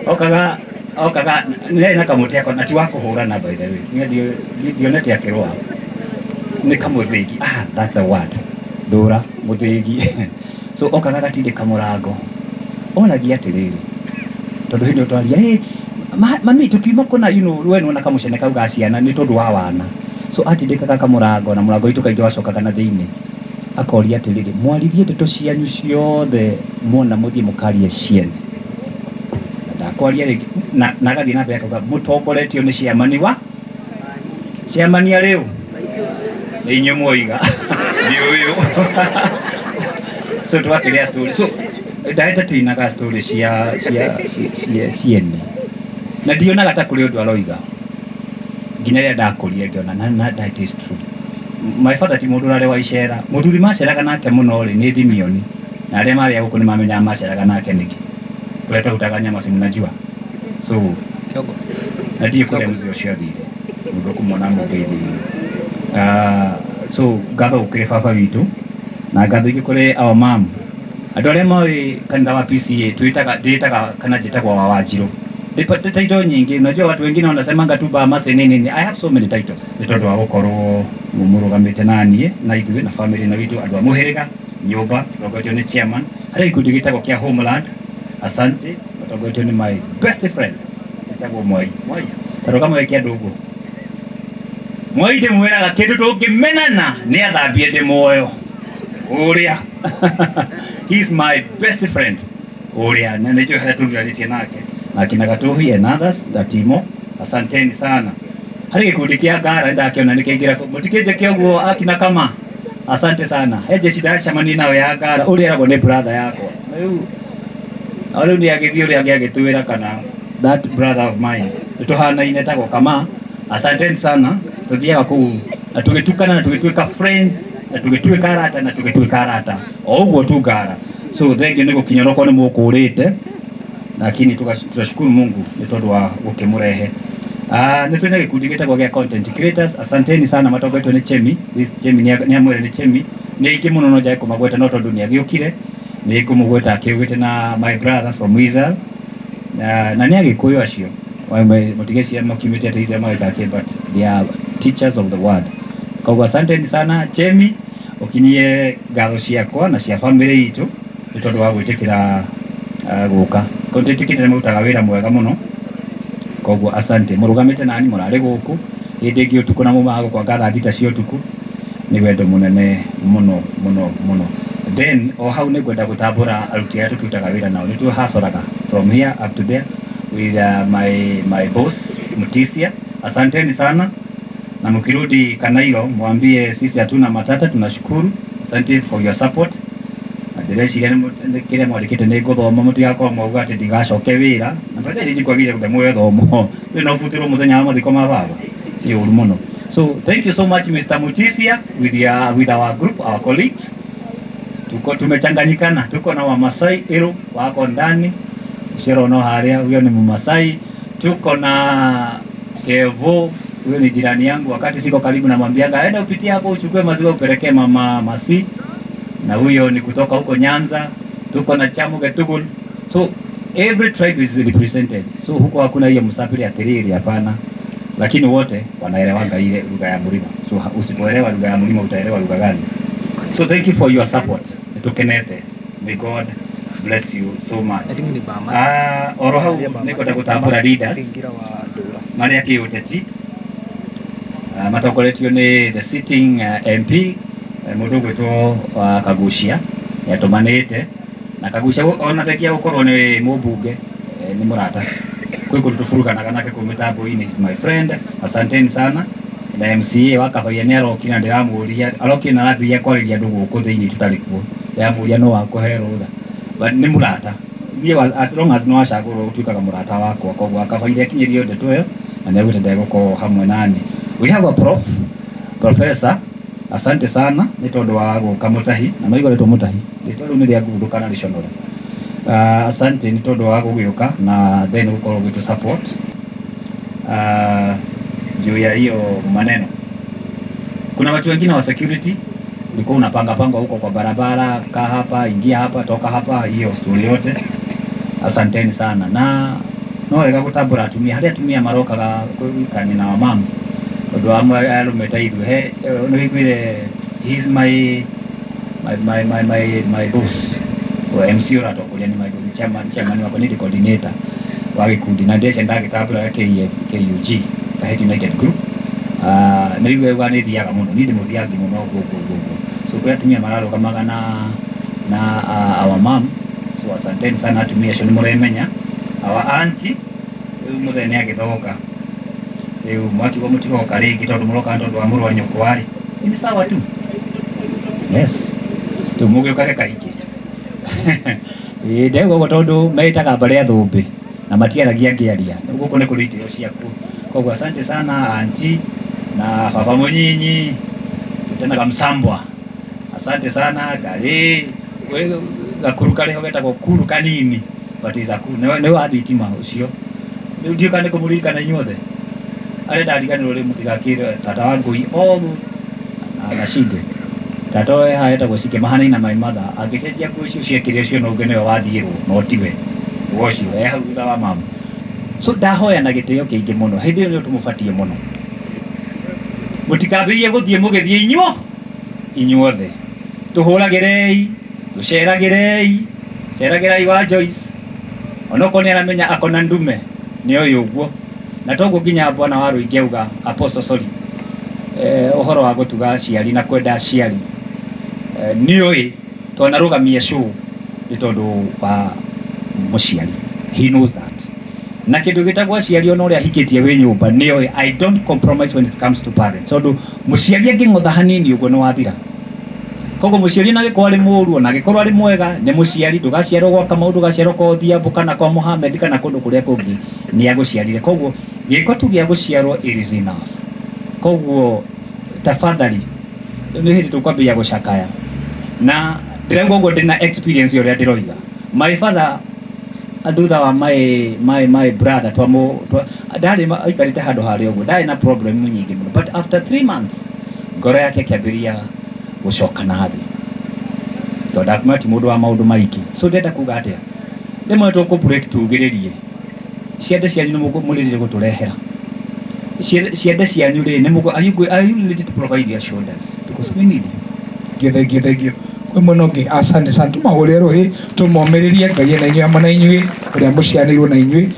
okaga Okaga nĩ na kamũtĩ ako na ti wa kũhũrana, by the way. Niĩ ndionete akĩrũa. Nĩ kamũthĩgi. Ah, that's a word. Ndũra mũthĩgi. So okaga agatindĩka mũrango. Oragia atĩrĩrĩ, tondũ hĩndĩ ĩyo twaria, "Hey, mami, tũkiuma kũna," we nĩwona kamũcene kau ga ciana nĩ tondũ wa wana. So atindĩkaga kamũrango na mũrango witũ kaingĩ wacokaga na thĩinĩ. Akoria atĩrĩrĩ, "Mwaririe ndeto cianyu ciothe, mwona mũthiĩ mũkarie ciene na ndakwaria rĩngĩ." Na agathiĩ na mbere akauga, "Mũtongoretio nĩ ciamani wa ciamania rĩu nĩ inyuĩ mwoiga nĩ ũyũ." So twakĩrĩa story, so ndaentertainaga story cia ciene na ndionaga ta kũrĩ ũndũ aroiga nginya rĩrĩa ndakũrire ngĩona na that is true. My father ti mũndũ ũrarĩ wa icera. Mũthuri maceraga nake mũno rĩ nĩ Thimioni, na arĩa marĩ a gũkũ nĩ mamenyaga maceraga nake nĩkĩ, kũrĩa twarutaga nyama, si mnajua? So na ndiĩ kũrĩa mũthuri ũcio athire, mũndũ ũkũmwona mũgeithĩrie. So ngatho gũkĩrĩ baba witũ na ngatho ingĩ kũrĩ our mom. Andũ arĩa moĩ kanitha wa PCA, twĩtaga, ndĩtaga kana njĩtagwo wa Wanjirũ. Ndĩ title nyingĩ. Unajua watu wengine wanasemanga tu Bamase nini nini. I have so many titles nĩ tondũ wa gũkorwo mũrũgamĩte naniĩ na ithuĩ na family na witũ, andũ a mũhĩrĩga nyũmba tũtongoretio nĩ chairman. Harĩ gĩkundi gĩtagwo kĩa Homeland, asante, matongoretio nĩ my best friend ĩtagwo Mwai. Mwai, taroka mweke andũ ũguo. Mwai, ndĩmwĩraga kĩndũ tũngĩmenana nĩ athambie ndĩ muoyo ũrĩa. He is my best friend ũrĩa na nĩ njũĩ harĩa tũruranĩtie nake na kina Gatuhi and others na Timo, asanteni sana. Harĩ gĩkundi kĩa ngara ndakĩona nĩ kĩaingĩra, mũtikĩnjĩke ũguo akina kama, asante sana. He jeshi ndacemania nawe ya ngara, ũrĩa eragwo nĩ brother yakwa rĩu o rĩu nĩ agĩthiĩ ũrĩa angĩ agĩtwĩra kana that brother of mine nĩ tũhanaine tagwo kama, asanteni sana. Tũthiaga kũu na tũgĩtukana na tũgĩtuĩka friends na tũgĩtuĩka arata na tũgĩtuĩka arata o ũguo tu ngara. So thengiũ nĩ gũkinya onokorwo nĩ mũkũrĩte, lakini tunashukuru Mungu nĩ tondũ wa gũkĩmũrehe. Nĩ twĩna gĩkundi gĩtagwo gĩa content creators, asanteni sana, matongoretio nĩ Chemi. This Chemi nĩ amwĩre nĩ Chemi nĩ aingĩ mũno, no njage kũmagweta, no tondũ nĩ agĩũkire nĩ ngũmũgweta akĩugĩte na my brother from Israel na nĩ agĩkũyũ acio mũtigeciria makiumĩte atĩ Israel magĩka, but they are teachers of the word. Koguo asanteni sana Chemi, ũkinyie ngatho ciakwa na cia family itũ nĩ tondũ wa gwĩtĩkĩra gũka. Content creator nĩ marutaga wĩra mwega mũno, koguo asante. Mũrũgamĩte nani mũrarĩ gũkũ hĩndĩ ĩngĩ ũtukũ na mumaga gũkũ anga thaa 6 cia ũtukũ, nĩ wendo mũnene mũno mũno mũno. Then o hau nĩ ngwenda gũtambũra aruti arĩa tũtutaga wĩra nao, nĩ tũhacoraga from here up to there with my boss Mutisia, asanteni sana, na mkirudi Kanairo mwambie sisi hatuna matata, tunashukuru, asante for your support. Na ndĩreciria nĩ kĩrĩa mwandĩkĩte nĩ ngũthoma, mũtigakorwo mwauga atĩ ndigacoke wĩra na mbere nĩ njikwagire gũthe thomwo rĩu no butirwo mũthenya wa mathiko ma baba, nĩ ũru mũno. So thank you so much, Mr. Mutisia, with our group, our colleagues. Tuko tumechanganyikana, tuko na Wamasai iru wako ndani, Shero haria huyo ni Mmasai, tuko na Kevo, huyo ni jirani yangu, wakati siko karibu namwambianga enda upitie hapo uchukue maziwa upelekee mama Masi, na huyo ni kutoka huko Nyanza. Tuko na Chamu Getugul, so every tribe is represented. So huko hakuna hiyo msafiri atiriri, hapana, lakini wote wanaelewanga ile lugha ya mlima. So usipoelewa lugha ya mlima utaelewa lugha gani? So thank you for your support. Nitukenete. May God bless you so much. Ah, oro hau nĩngwenda gũtambũra leaders marĩa kĩũteti matongoretio nĩ the sitting MP, mũndũ ũgwĩtwo Kagucia nĩ atũmanĩte na Kagucia ona thengia gũkorwo nĩ mũmbunge, nĩ mũrata kwĩ kũndũ tũburuganaga nake kũu mĩtambo-inĩ. Is my friend, asanteni sana. Na MCA wa Kabaia nĩ arokire na ndĩramũria, arokire na arambĩrĩria kwarĩria andũ gũkũ thĩinĩ tũtarĩ kuo, ndĩramũria no wakũhe rũtha, but nĩ mũrata niĩ, as long as nĩ wacagũrwo ũtuĩkaga mũrata wakwa. Koguo Akabaire akinyĩrio ndeto ĩyo na nĩ augĩte ndegũkorwo hamwe nani. We have a professor, asante sana nĩ tondũ wa gũka Mũtahi na maigua rĩtwa Mũtahi, rĩtwa rĩu nĩ rĩa ngundũ kana rĩconore. Asante nĩ tondũ wa gũgĩũka na then gũkorwo ũgĩtũ support juu ya hiyo maneno. Kuna watu wengine wa security ulikuwa unapanga panga huko kwa barabara, kaa hapa, ingia hapa, toka hapa, hiyo story yote, asanteni sana. Na No wega gũtambũra atumia harĩa atumia marokaga kwĩruta nyina wa mamu tondũ amwe arũme ta ithuĩ he nĩ wĩiguire he's my boss o MC ũratongoria nĩ my boss chairman wakwa nĩ coordinator wa gĩkundi na ndece ndagĩtambũra KF KUG Tahiti United Group. Nĩ wĩiguire uga nĩ thiaga mũno niĩ ndĩmũthiangi mũno ũguo ũguo ũguo ũguo. So kũrĩ atumia mararũgamaga na our mom, so asanteni sana atumia acio nĩ mũremenya. Our auntie rĩu mũthee nĩ agĩthoka rĩu mwakiuga mũtigoka rĩngĩ tondũ mũroka tondũ wa mũrũ wa nyũkwa rĩ, si ni sawa tu? Yes, rĩu mũgĩũkage kaingĩ. Ĩĩ ndauga ũguo tondũ meĩtaga mbarĩ ya thũmbĩ na matiaragia ngĩaria. Gũkũ nĩ kũrĩ itĩo ciaku, koguo asante sana auntie na baba mũnyinyi tũtenaga msambwa, asante sana ngarĩ gakuru karĩho getagwo kuru kanini but is a kuru nĩ wa thitima ũcio. Rĩu ndiũĩ kana nĩ kũmũririkana inyuothe arĩa ndariganĩrwo rĩu mũtigakĩre tata wa ngũi all those na Shige tata we haha etagwo Shige mahanaine na my mother angĩcenjia nguo icio ciekĩre ũcio no ũngĩ nĩwe wathiĩrwo no tiwe ũcio e hau thutha wa mama. So ndahoya na gĩtĩo kĩingĩ mũno hĩndĩ ĩyo nĩyo tũmũbatiĩ mũno mũtikambĩrĩrie gũthiĩ mũgĩthiĩ inyuothe tũhũragĩrei tũceragĩrei ceragĩrai wa Joyce onokorwo nĩ aramenya akona ndume nĩ oĩ ũguo na toguo nginya bwana wa Rũingĩ auga apostle sorry ũhoro wa gũtuga aciari na kwenda aciari nĩoĩ twanarũgamia show nĩ tondũ wa mũciari, he knows that. Na kĩndũ gĩtagwo aciari ona ũrĩa ahikĩtie wĩ nyũmba nĩoĩ I don't compromise when it comes to parents tondũ mũciari angĩng'otha hanini ũguo nĩ wathira. Koguo mũciari ona angĩkorwo arĩ mũũru ona angĩkorwo arĩ mwega nĩ mũciari ndũgaciarwo gwa Kamau ndũgaciarwo kwa Odhiambo kana kwa Mohamed kana kũndũ kũrĩa kũngĩ nĩ agũciarire. Koguo gĩko tu gĩa gũciarwo it is enough. Koguo tafadhali nĩ hĩndĩ tũkwambĩrĩria gũcakaya na ndĩrauga ũguo ndĩna experience ya ũrĩa ndĩroiga. My father thutha wa my brother twamũ ndarĩ aikarĩte handũ harĩa ũguo ndarĩ na problem nyingĩ mũno but after 3 months ngoro yake ĩkĩambĩrĩria gũcoka na thĩ tondũ ndakumenya ti mũndũ wa maũndũ maingĩ. So ndĩrenda kuga atĩa, rĩmwe tũkũ break tugĩrĩrie ciande cianyu nĩ mũrĩrĩ gũtũrehera ciande cianyu rĩ nĩ mũgũ are you ready to provide your shoulders because we need you. Thank you, thank you. Kwĩ mwena ũngĩ asante sana tũmahũrĩre rũhĩ tũmomĩrĩrie Ngai na inyuĩ hamwe na inyuĩ ũrĩa mũcianĩirwo na inyuĩ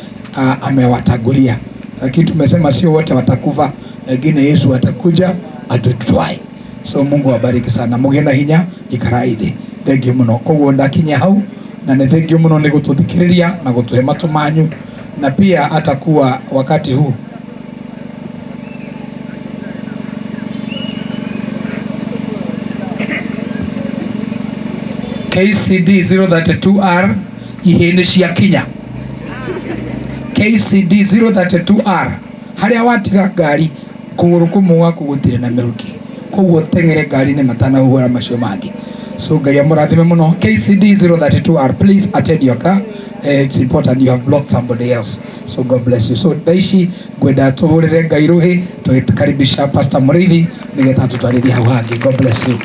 amewatangulia, lakini tumesema sio wote watakufa, wengine Yesu atakuja atutwae. So Mungu awabariki sana, mũgĩe na hinya ikarai thĩ. Thank you mũno. Koguo ndakinya hau na nĩ thank you mũno nĩ gũtũthikĩrĩria na gũtũhe matũ manyu, na pia atakuwa wakati huu KCD 032R ihĩndĩ cia kinya KCD 032R harĩa watiga ngari kũgũrũ kũmwe gwaku gũtirĩ na mĩrukĩ, koguo teng'ere ngari-inĩ matanahuhũra macio mangĩ. So Ngai amũrathime mũno. KCD 032R, please attend your car. It's important, you have blocked somebody else. So God bless you. So thaa ici ngwenda tũhũrĩre Ngai rũhĩ tũgĩkaribisha Pastor Mũrĩithi nĩgetha tũtwarithie hau hangĩ. God bless you.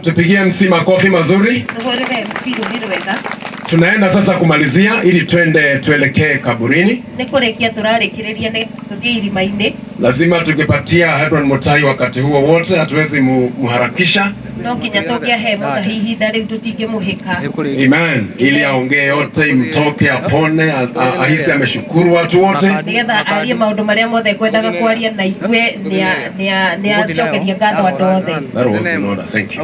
Tupigie MC makofi mazuri. Tũhũrĩre MC rũhĩ rwega. Tunaenda sasa kumalizia ili twende tuelekee kaburini. Nĩ kũrĩkia tũrarĩkĩrĩria nĩ tũthiĩ irima-inĩ. Lazima tungepatia Hebron Mutai wakati huo wote, hatuwezi muharakisha. No nginya tũngĩahe Mũtahi ihinda rĩu tũtingĩmũhĩka. Amen. Ili aongee yote, imtoke, apone, ahisi ameshukuru watu wote. Nĩgetha arie maũndũ marĩa mothe ekwendaga kwaria na igue nĩ acokeria ngatho andũ othe. That was in order. Thank you.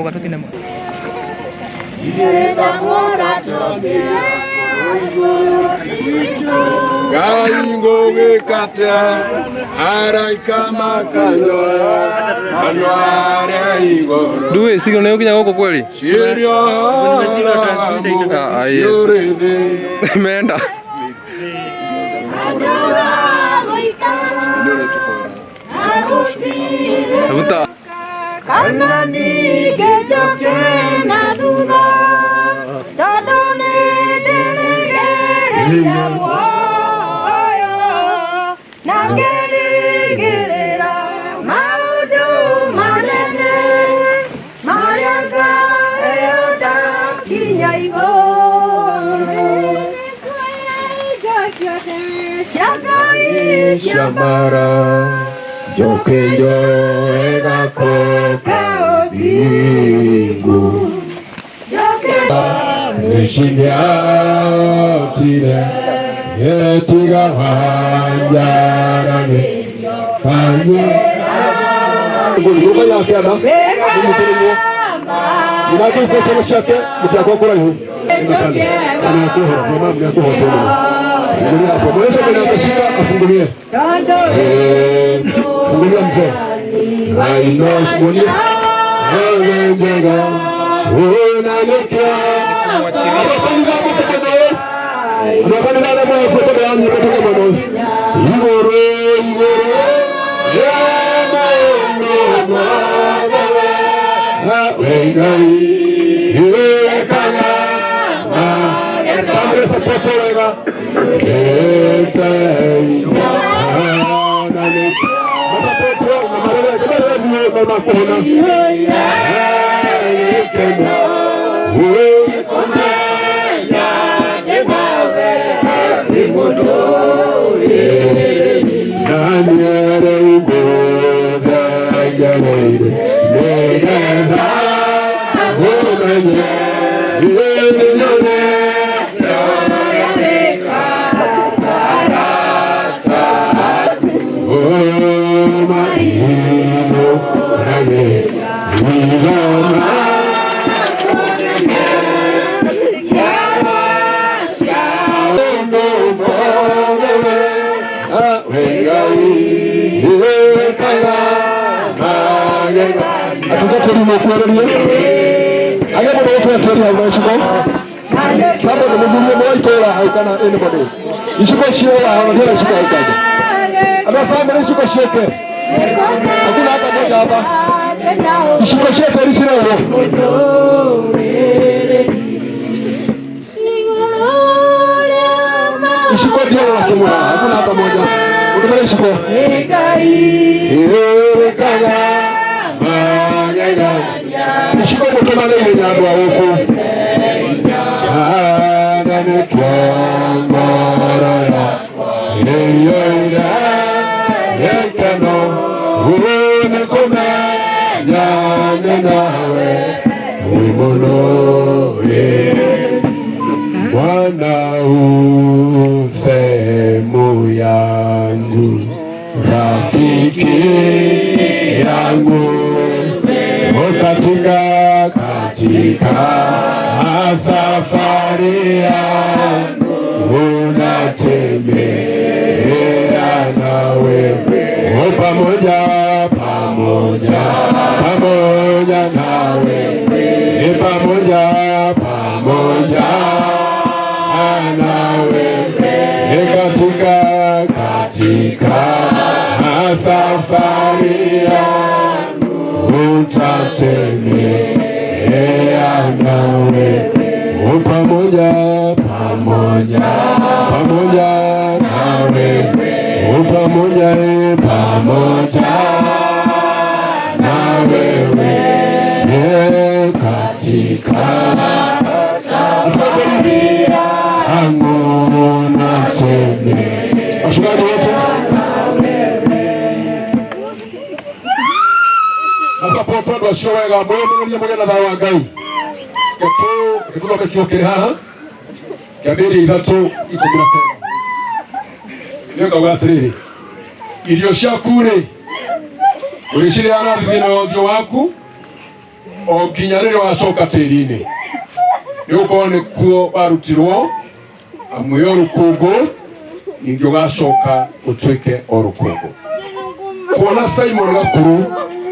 Ngai ngũgĩkate araika makanyoya andũ arĩa igũrũ. Ndũĩ signal nĩ ũkinya gũkũ kweli? Ciĩrio ciũrĩ thĩ. Menda. Ruta. Kana ningĩ njoke na thutha tondũ nĩ ndĩrĩgĩrĩire muoyo na ngĩrĩgĩrĩra maũndũ manene marĩa ngaheo ndakinya igũrũ. Cia mbara njoke njoe gako ka ũthingu nĩcingiahotire etiga wanjarage kanyu Ngũrĩ yake ana nĩnyitĩrĩirwo nĩnangĩica ciana ciake mũtiakwa kũraihu anakuhora mama mnakuhota mũno. Fungulia hapo, mwonyeshe kwenye atashika, afungulie. Fungulia mzee. Aino, wewe njega unanikia igũrũ igũrũ ya maũndũ mothe we Ngai wĩkaga Sangre support wega etei na support na marere marere na makuhona gĩkeno naniere ugũthengereire nĩgetha ũmenye nĩnyone atungatĩri mũkwererie agĩa mũndũ gũtweteria hau na iciko somebody mũthurie mwa itũra hau kana anybody iciko cio haha na iciko hau kando andũ a family iciko ciũke hakuna hata moja hapa iciko cia tĩri cirerwo iciko ndiona kĩmwe haha hakuna hata moja ũtũmĩre iciko ĩrĩkaga magega iciko mũtũmane ihenya andũ a gũkũ hana nĩkĩo ngoro yakwa ĩiyũire gĩkeno nĩ kũmenya nĩ nawe wĩ mũno Bwana u sehemu yangu, rafiki yangu katika katika safari yangu unatembea nawe pamoja pamoja pamoja nawe pamoja pamoja nawe katika katika safari yangu utatembea nawe pamoja pamoja pamoja nawe pamoja pamoja na wewe katika safari yangu natembea. Wachungaji wote masapoti andũ acio wega mwĩmererie mũgĩe na thayũ wa Ngai gĩtũthome kiugo kĩrĩ haha kĩambĩrĩria 3:19 nĩ ngauga atĩrĩrĩ irio ciaku rĩ ũrĩcirĩaga na thithino ya ũthiũ waku o nginya rĩrĩa ũgacoka tĩri-inĩ nĩ gũkorwo nĩkuo warutirwo amu wĩ o rũkũngũ ningĩ ũgacoka ũtuĩke o rũkũngũ. Kuona Simon Gakuru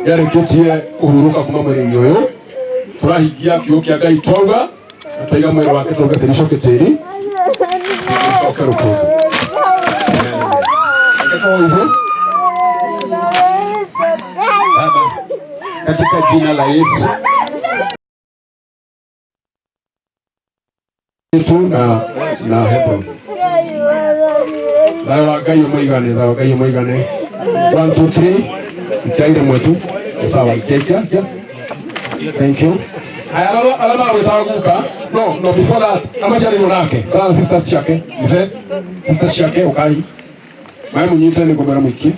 nĩarĩkĩtie kũhurũka kuma mwĩrĩ-inĩ ũyũ tũrahingia kiugo kĩa Ngai twauga na twaiga mwĩrĩ wake twauga tĩri ũcoke tĩri ũcoke rũkũngũ. Baba, katika jina la Yesu yetu na Hebron. Thayũ wa Ngai ũmũigane, thayũ wa Ngai ũmũigane. 1 2 3 ikiaire mwetu sawa ikia ikia ikia. Thank you. Aya arĩa maragwĩtaga guka no before that amaciarĩirwo nake brothers and sisters ciake mzee sisters ciake ukai Maĩ mũnyite nĩ kũmera mũikie.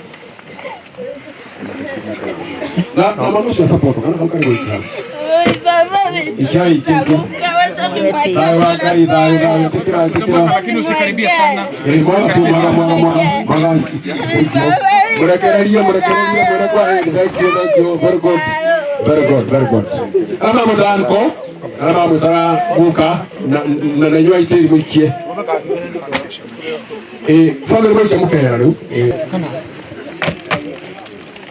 Na na mwana ũcio support kana kau karĩ gũikia hau. Ikiai ikia ikia. Thayũ wa Ngai thayũ thayũ ĩtĩkĩra ĩtĩkĩra. Lakini usikaribie sana. Ĩ mwaga tu mwaga mwaga mwaga mwaga mũikie. Mũrekererie mũrekererie mwĩre kwa heri. Thank you thank you very good. Very good very good. Arĩa mamwĩtaga nko arĩa mamwĩtaga guka na na na inyuĩ aitĩri mũikie. Ĩ family mũikie mũkehera rĩu. Ĩ.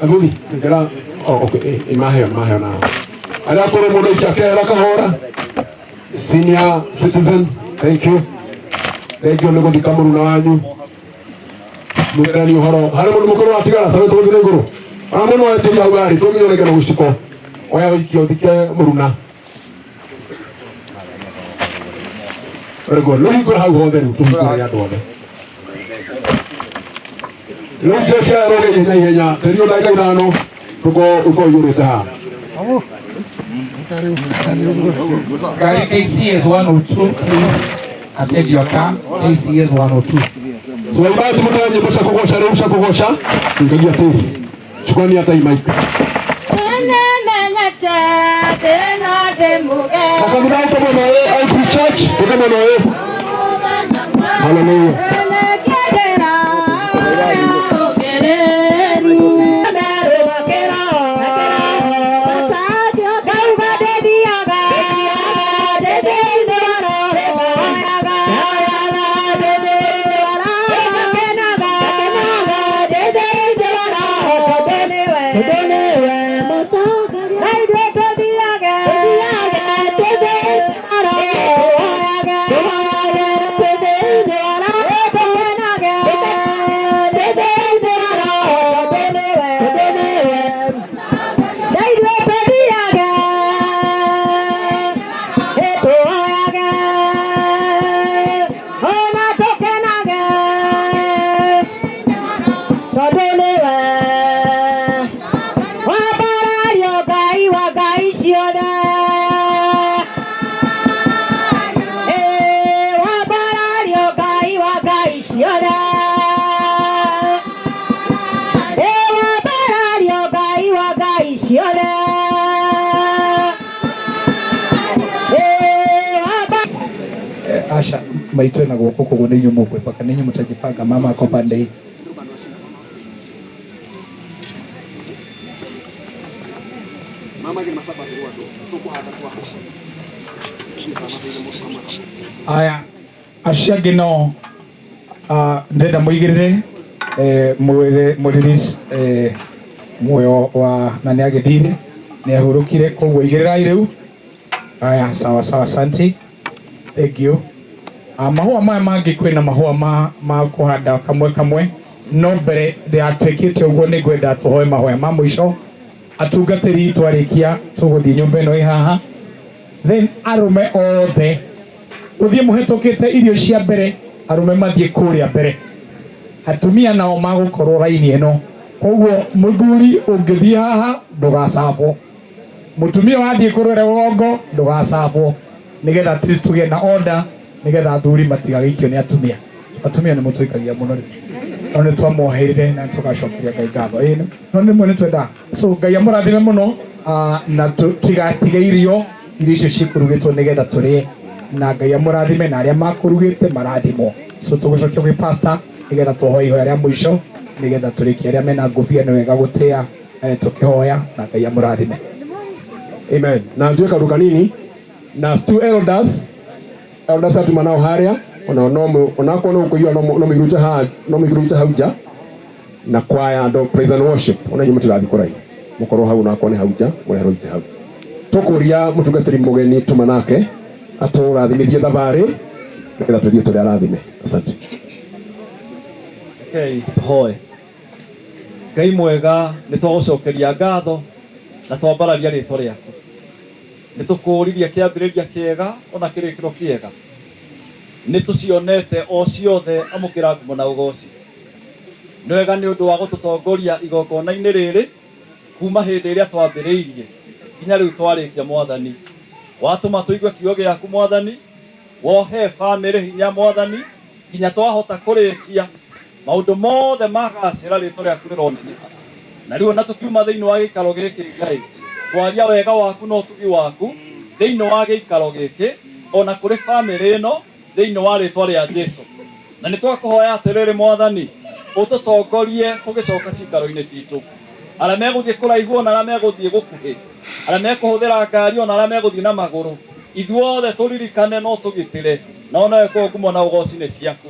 Athuri ngera oh okay ĩ maheo maheo na arĩa akũrũ mũndũ aikia akehera kahora. Senior citizen thank you thank you nĩ gũthika mũruna wanyu mũgerani ũhoro harĩ mũndũ mũkũrũ watigara sawe tũgũthiĩ na igũrũ ona mũndũ wetĩria hau arĩ tũngĩoneka na gũciko oya ũikie ũthike mũruna. Very good. Rĩu hingũra hau hothe rĩu tũhingũre andũ othe. Rĩu njĩra cia rũge ihenya ihenya tĩri o ndagĩka ithano tũkorwo ũkorwo ũiyũrĩte haha. Gari KCS 102, please attend your car. KCS 102. So waimbaji mũtoe nyĩmbo cia kũgoca rĩu cia kũgoca tũikagia tĩri. Chukuani hata hii mic. Makanitha ũke mwena ũyũ Outreach Church ũke mwena ũyũ. Hallelujah. Asha maitwe na guoko koguo nĩ inyuĩ mũkwĩbanga nĩ inyuĩ mũtajibanga mama ako pande hii. Aya acio angĩ no ndĩrenda mũigĩrĩre mwĩre mũ release muoyo wa na nĩ agĩthire nĩ ahurũkire koguo igĩrĩrai rĩu. Aya sawa sawa asante thank you. Mahũa maya mangĩ kwĩna mahũa ma kũhanda kamwe kamwe no mbere yatuĩkĩte ũguo nĩ ngwenda tũhoe mahoya ma mũico atungatĩri twarĩkia tũgũthiĩ nyũmba ĩno ĩ haha then arũme othe ũthiĩ mũhetũkĩte irio cia mbere arũme mathiĩ kũrĩa mbere atumia nao magũkorwo raini ĩno koguo mũthuri ũngĩthiĩ haha ndũgacabwo mũtumia wathiĩ kũrũra rũgongo ndũgacabwo nĩgetha at least tũgĩe na order nĩgetha athuri matigagĩikio nĩ atumia atumia nĩ mũtũikagia mũno rĩ no nĩ twamoheire na tũgacokeria Ngai ngatho ĩĩ no nĩ mwe nĩ twendaga so Ngai amũrathime mũno na tũtigatige irio irio icio cikũrugĩtwo nĩgetha tũrĩe na Ngai amũrathime na arĩa makũrugĩte marathimwo so tũgũcokia gwĩ pastor nĩgetha tũhoe ihoya rĩa mũico nĩgetha tũrĩkie arĩa mena ngũbia nĩ wega gũtĩa tũkĩhoya na Ngai amũrathime. Amen. Na ndio kaũndũ kanini na two elders elders atuma nao haria ona no onakorwo no kũiyũra no mĩirute ha no mĩirute hau nja na kwaya andũ praise and worship ona inyuĩ mũtirathiĩ kũraihu mũkorwo hau onakorwo nĩ hau nja mũreherwo itĩ hau tũkũria mũtungatĩri mũgeni tuma nake atũrathimithie thabarĩ nĩgetha tũthiĩ tũrĩ arathime. Asante. Rekei tũhoe. Ngai mwega nĩ twagũcokeria ngatho na twambararia rĩtwa rĩaku nĩ tũkũũririe kĩambĩrĩria kĩega ona kĩrĩkĩro kĩega nĩ tũcionete o ciothe amũkĩra ngumo na ũgoci nĩ wega nĩ ũndũ wa gũtũtongoria igongona-inĩ rĩrĩ kuma hĩndĩ ĩrĩa twambĩrĩirie nginya rĩu twarĩkia mwathani watũma tũigue kiugo gĩaku mwathani wohe bamĩrĩ hinya mwathani nginya twahota kũrĩkia Maũndũ mothe magacĩra, rĩtwa rĩaku rĩroneneha. Na rĩu ona tũkiuma thĩinĩ wa gĩikaro gĩkĩ, Ngai, twaria wega waku na ũtugi waku thĩinĩ wa gĩikaro gĩkĩ ona kũrĩ bamĩrĩ ĩno thĩinĩ wa rĩtwa rĩa Jesu. Na nĩ twakũhoya atĩrĩrĩ, Mwathani, ũtũtongorie tũgĩcoka cikaro-inĩ citũ, arĩa megũthiĩ kũraihu ona arĩa megũthiĩ gũkuhĩ, arĩa mekũhũthĩra ngari ona arĩa megũthiĩ na magũrũ, ithuothe tũririkane no tũgitĩre na onawe kwa ngumo na ũgoci nĩ ciaku.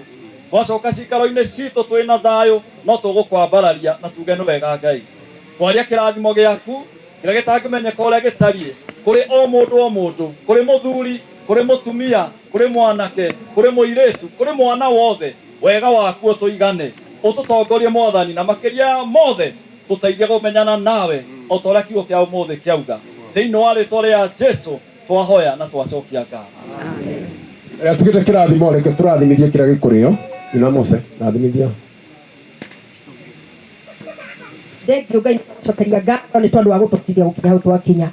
Twacoka cikaro-inĩ citũ twĩna thayũ, no tũgũkwambararia na tuge nĩ wega Ngai. Twaria kĩrathimo gĩaku kĩrĩa gĩtangĩmenyeka ũrĩa gĩtariĩ kũrĩ o mũndũ o mũndũ, kũrĩ mũthuri, kũrĩ mũtumia, kũrĩ mwanake, kũrĩ mũirĩtu, kũrĩ mwana wothe, wega waku ũtũigane, ũtũtongorie Mwathani, na makĩria ya mothe tũteithie kũmenyana nawe o ta ũrĩa kiugo kĩa ũmũthĩ kĩauga. Thĩinĩ wa rĩtwa rĩa Jesu twahoya na twacokia ngatho. Rĩrĩa tugĩte kĩrathimo, reke tũrathimithie kĩrĩa gĩkũrĩo. Nyina Mose, rathimithia. Thengio Ngai cokeria ngatho nĩ tondũ wa gũtũkithia gũkinya hau twakinya.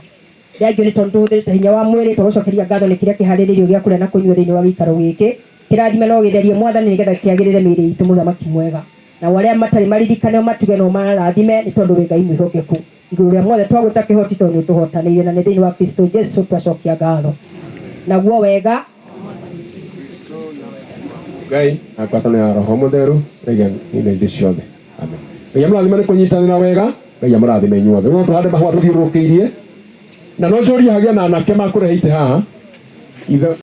Thengio nĩ tondũ tũhũthĩrĩte hinya wa mwĩrĩ, twagũcokeria ngatho nĩ kĩrĩa kĩharĩrĩirio gĩa kũrĩa na kũnyua thĩinĩ wa gĩikaro gĩkĩ. Kĩrathime no gĩtherie Mwathani nĩgetha kĩagĩrĩre mĩĩrĩ itũ, mũthamaki mwega. Nao arĩa matarĩ maririkane ũmatuge na ũmarathime nĩ tondũ wĩ Ngai mwĩhokeku. Igũrũ rĩa mothe twagwĩta kĩhoti tondũ nĩ ũtũhotanĩire, na nĩ thĩinĩ wa Kristo Jesu twacokia ngatho. Naguo wega Ngai na ngwatanĩro ya Roho Mũtheru rĩgĩa ina indo ciothe. Amen. Ngai amũrathime nĩ kũnyitanĩra wega. Ngai amũrathime inyuothe. No tũhande mahũa tũthiũrũrũkĩirie. Na no njũrie hagĩe na anake makũrehe itĩ haha. Ithe.